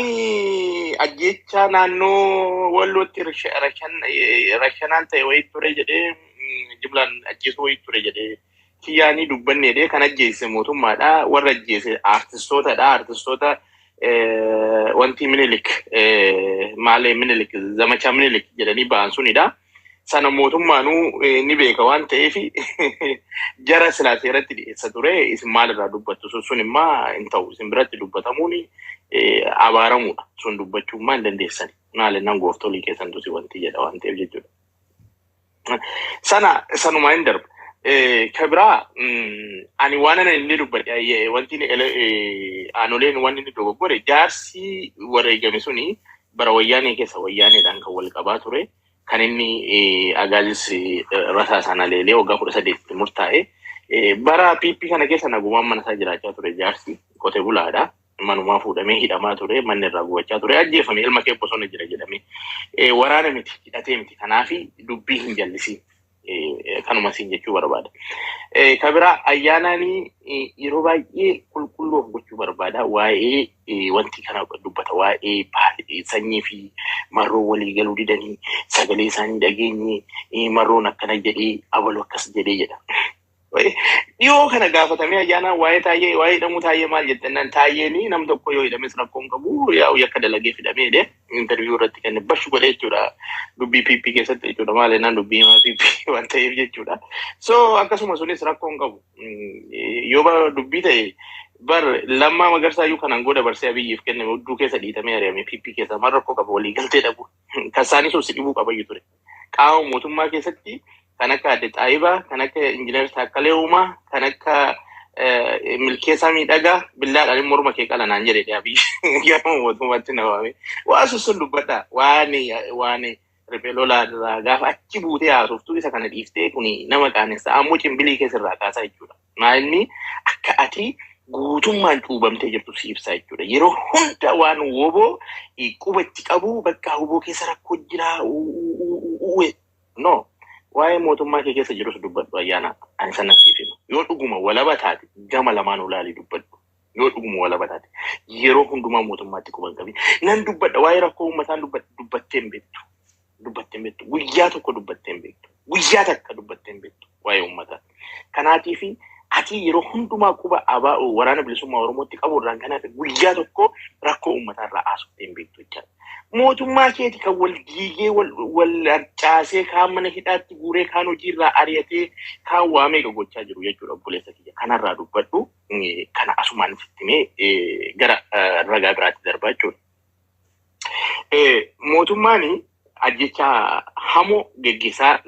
ajjeechaa naannoo Wallootti rashanaan ta'e wayii ture jedhee jimlaan ajjeesuu wayii ture jedhee kiyyaanii dubbanneedhe kan ajjeese mootummaadha. Warra ajjeese aartistootadha. Aartistoota wanti Minilik maalee Minilik zamachaa Minilik jedhanii ba'an sunidha. Sana mootummaanuu ni beeka waan ta'eef jara silaa seeratti dhiyeessa ture isin maalirraa dubbattu sun sun immaa hin ta'u isin biratti dubbatamuun abaaramuudha sun dubbachuu immaa hin dandeessani maal jennaan gooftolii keessantu si wanti jedha waan ta'eef jechuudha. Sana sanumaa hin darba. Ka biraa ani waan ana inni dubbadhe wanti aanoleen waan inni dogoggore jaarsi wareegame suni bara wayyaanee keessa wayyaaneedhaan kan wal qabaa ture. Kan inni agaazis rasaasaan haleelee waggaa 18tti murtaa'e. Bara PP kana keessa nagumaan mana isaa jiraachaa ture jaarsi qote bulaadha. Manumaa fuudhamee hidhamaa ture manni irraa gubachaa ture ajjeefame ilma kee bosona jira jedhamee. Waraana miti hidhatee miti kanaaf dubbii hin jallisiin. Kanuma siin jechuu barbaada. Ka biraa ayyaanaanii yeroo baay'ee qulqulluu of gochuu barbaada. Waa'ee wanti kana dubbata. Waa'ee sanyii fi marroo walii galuu didanii sagalee isaanii dhageenye marroon akkana jedhee abalu akkas jedhee jedha. Dhiyoo kana gaafatamee ayyaanaa waa'ee taayyee waa'ee hidhamuu taayyee maal jettennaan taayyeen nam tokko yoo hidhames rakkoo hin qabu yaa'u yakka dalagee fidhamee jedhee interview irratti kenne bashu godhee jechuudha dubbii PP keessatti jechuudha maal jennaan dubbii himaa PP waan ta'eef jechuudha. So akkasuma sunis rakkoo hin qabu. Yoo dubbii ta'e bar Lammaa Magarsaa iyyuu kanaan godha barsee Abiyyiif kenname hudduu keessa dhiitamee ari'ame PP keessa maal rakkoo qaba walii galtee dhabu. Kan isaanii sun si dhibuu qabayyu ture. Qaama mootummaa keessatti kan akka Aadde Xaayibaa, kan akka Injiinar Taakkalee Uumaa, kan akka Milkeessaa Miidhagaa billaadhaan morma kee qala naan jedhe Abiyyi gara mootummaatti na waame. Waa sun sun dubbadha. Waan waan riphee lolaa irraa gaafa achi buutee haasoftu isa kana dhiiftee kuni nama qaanessa. Ammoo cimbilii keessa irraa kaasaa jechuudha. Maa inni akka ati guutummaan cuubamtee jirtu si ibsa jechuudha. Yeroo hunda waan woboo quba itti qabu bakka woboo keessa rakkoo jira. No. Waa'ee mootummaa kee keessa jirus dubbadhu ayyaana. Ani sana siif hima. Yoo dhuguma walaba taate gama lamaan ulaalii dubbadhu. Yoo dhuguma walaba taate yeroo hundumaa mootummaatti quba hin qabin. Nan dubbadha waa'ee rakkoo uummataan dubbadha dubbattee hin beektu. Dubbattee hin beektu. Guyyaa tokko dubbattee hin beektu. Guyyaa takka dubbattee hin beektu waa'ee uummataa. Kanaatiif ati yeroo hundumaa quba abaa waraana bilisummaa Oromootti qabu irraan kanaaf guyyaa tokko rakkoo uummataa irraa haasofte hin beektu jechaadha. Mootummaa keeti kan wal diigee wal wal harcaasee kaan mana hidhaatti guuree kaan hojii irraa ari'atee kaan waa meeqa gochaa jiru jechuudha obboleessa kiyya. Kanarraa dubbadhu kana asumaan sitti himee gara ragaa biraatti darbaa jechuudha. Mootummaan ajjechaa hamoo geggeessaa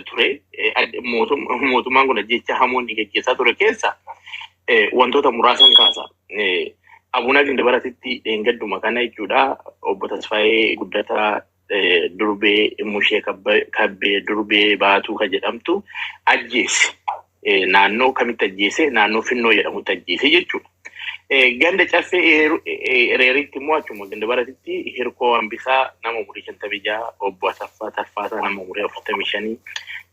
ture. Mootummaan kun ajjechaa hamoo inni geggeessaa ture keessa wantoota muraasan kaasa. Abuna Gindabaratitti dheengadduma kana jechuudha. Obbo Tasfaayee Guddataa Durbee Mushee Kabbee Durbee Baatuu kan jedhamtu ajjeese. Naannoo kamitti ajjeese? Naannoo Finnoo jedhamutti ajjeese jechuudha. Ganda caffee Ereeritti immoo achuma Gindabaratitti Hirkoo Hambisaa nama umurii 56, Obbo Asaffaa Tarfaasaa nama umurii 45,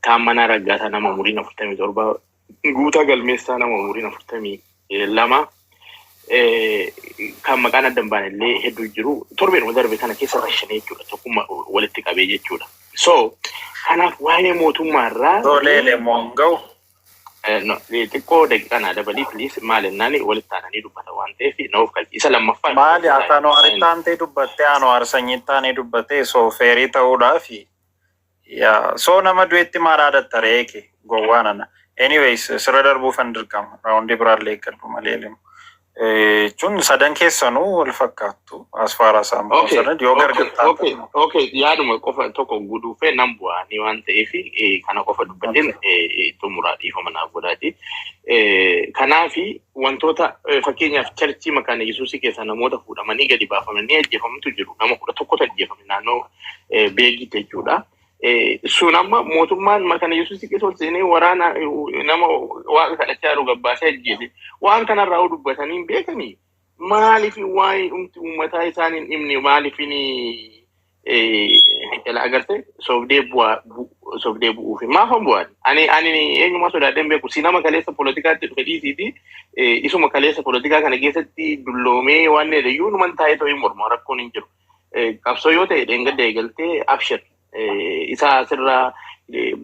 Taammanaa Raggaasaa nama umuriin 47, Guutaa Galmeessaa nama umuriin 42, Kan maqaan adda hin baane illee hedduu jiru. Torbeenuma darbe kana keessa rashanee jechuudha. Tokkummaa walitti qabee jechuudha. So kanaaf waa'ee mootummaa irraa Tolee lemoon ga'u. No, xiqqoo daqiiqaa naa dabalii please. Maal jennaan, walitti aananii dubbata waan ta'eef na of qalchi. Isa lammaffaa. Maali, ati Anuwaaritti aantee dubbattee, Anuwaar sanyiitti aanee dubbattee, so fair ta'uudhaafi yaa so nama du'etti maal aadatta reeke gowwaa nana. Anyways, sirra darbuufan dirqama, round biraallee eeggadhu malee limu. Jechuun sadan keessanuu wal fakkaattu as far as I'm concerned yoo gargar Okay, okay, yaaduma qofa tokko guduufee nan bu'aa ni waan ta'eef kana qofa dubbateen xumuraa, dhiifama naaf godhaati. Kanaafi wantoota fakkeenyaaf church Makaana Yesuusii keessa namoota fuudhamanii gadi baafamanii ajjeefamantu jiru. Nama 11tu ajjeefame naannoo Beegitti jechuudha. Sun amma mootummaan Makaana Yesuusii keessa ol seenee waraana nama waaqa kadhachaa jiru gabbaasee ajjeese. Waan kanarraa dubbatanii hin beekanii. Maaliif waa'ee dhumti uummataa isaan hin dhimne? Maaliif agarte sobdee bu'aa sobdee bu'uufi maafan bu'aan? Ani eenyumaa sodaadhee hin beeku. Si nama kaleessa poolitikaatti dhufe dhiisiiti, isuma kaleessa poolitikaa kana keessatti dulloomee waan iyyuu numan taa'ee ta'uu morma, rakkoon hin jiru. Qabsoo yoo ta'e dheengadda eegaltee abshir isa asirraa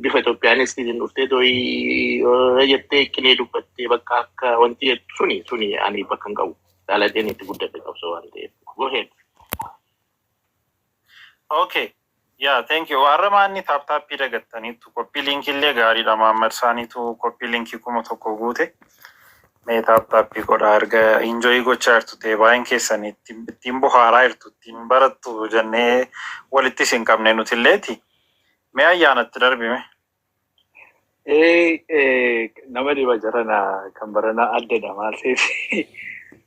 bifa Itoophiyaanistiitiin dhuftee too'ii jettee qilee dubbattee bakka akka wanti jettu suni ani bakka hin qabu. Dhaaladheen itti guddadhe qabsoo waan ta'eef. Go ahead. Okay. Yeah, thank you. Warra maanni tap tap dagattaniittu, copy link illee gaariidha. Mahammad Saaniitu copy link 1000 guute. Mee tap tap godhaa, erga enjoy gochaa jirtu ta'e baay'een keessan ittiin bohaaraa jirtu, ittiin barattu jennee walitti isin qabne nuti illeeti. Mee ayyaanatti darbime. Ee, nama dhiba jarana, kan baranaa addadha, maal ta'eef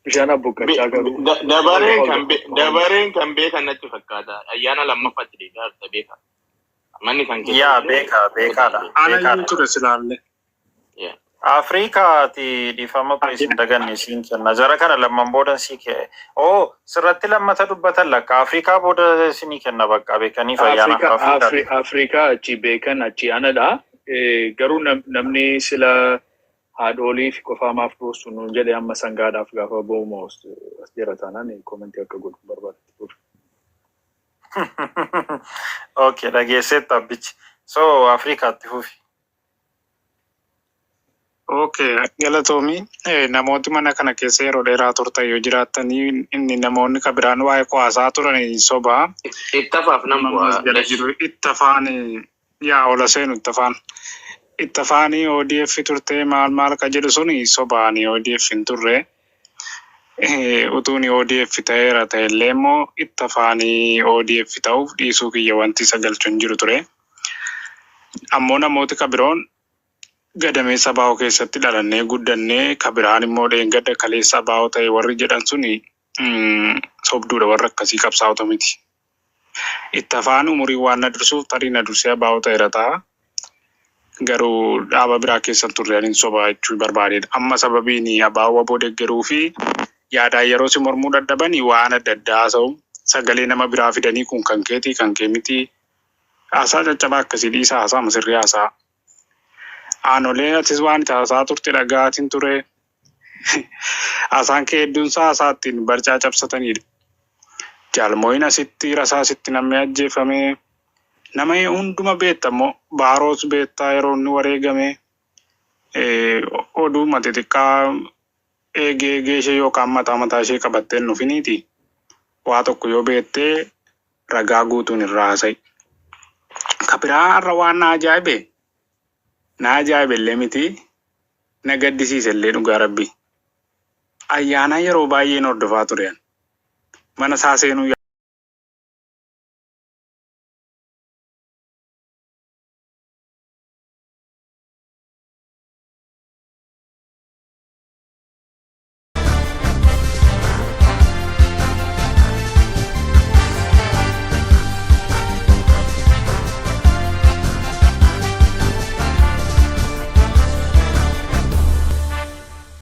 bishaan abbuqqachaa garuu. Dabareen kan beekan natti fakkaata. Ayyaana lammaffaatti deebi'aa jirta beeka. Manni kan keessa Yaa jiru. Beekaa, beekaadha. Ana Beekaadha. iyyuu ture silaalle. Yeah. Afrikaati dhiifama isin daganne siin kenna. Jara kana lamman boodan sii kee. Oo, sirratti lammata dubbatan lakka. Afrikaa booda isinii kenna, bakka beekaniif ayyaana Afrikaa Afrikaa. Afrikaa achi beekan achi anadha. Garuu namni sila haadholii fi qofaa maaf boossu nuun jedhe, amma sangaadhaaf gaafa boo'u as jira taanaan comment akka godhu barbaadatti. Okay, dhageesseetta abbichi. So Afrikaatti fufi. Okay, galatoomi. Namooti mana kana keessa yeroo dheeraa turtan yoo jiraattanii, inni namoonni kan biraan waa'ee koo haasaa turan sobaa. Ittafaaf nan Ammas bu'aa. jala jiru ittafaan yaa ola seenu ittafaan. Ittafaanii ODF turtee maal maal ka jedhu suni sobaanii, ODF hin turre. Utuuni ODF ta'eera ta'ellee immoo ittafaanii ODF ta'uuf dhiisuu kiyya wanti isa galchu hin jiru ture. Ammoo namooti ka biroon gadameessa baa'oo keessatti dhalannee guddannee, ka biraan immoo dheengadda kaleessa baa'oo ta'e warri jedhan suni sobduudha, warra akkasii qabsaa'ota miti. Ittafaan umurii waan na dursuuf tarii na dursee baa'oo ta'eera ta'a. Garuu dhaaba biraa keessan turre, ani sobaa jechuu barbaadedha. Amma sababiin abaa'oo waboo deeggaruu fi yaadaan yeroo si mormuu dadhabanii waan adda addaa haasa'u, sagalee nama biraa fidanii kun kan keetii kan kee miti, haasaa caccabaa akkasii dhiisaa, haasaa masirrii haasaa. Aanolee, atis waan haasaa turte dhaga'aatiin ture. Haasaan kee hedduun isaa haasaa ittiin barcaa cabsatanidha. Jaalmooyin asitti rasaasitti namni ajjeefame. Nama hunduma beekta immoo, baaroos beektaa yeroo inni wareegame, oduu xixiqqaa eegee eegee ishee yookaan mataa mataa ishee qabattee hin dhufiniiti. Waa tokko yoo beektee ragaa guutuun irraa haasa'i. Ka biraa har'a waan na ajaa'ibe, na ajaa'ibe illee miti, na gaddisiise illee, dhugaa rabbi. Ayyaana yeroo baay'een hordofaa ture. Mana isaa seenuu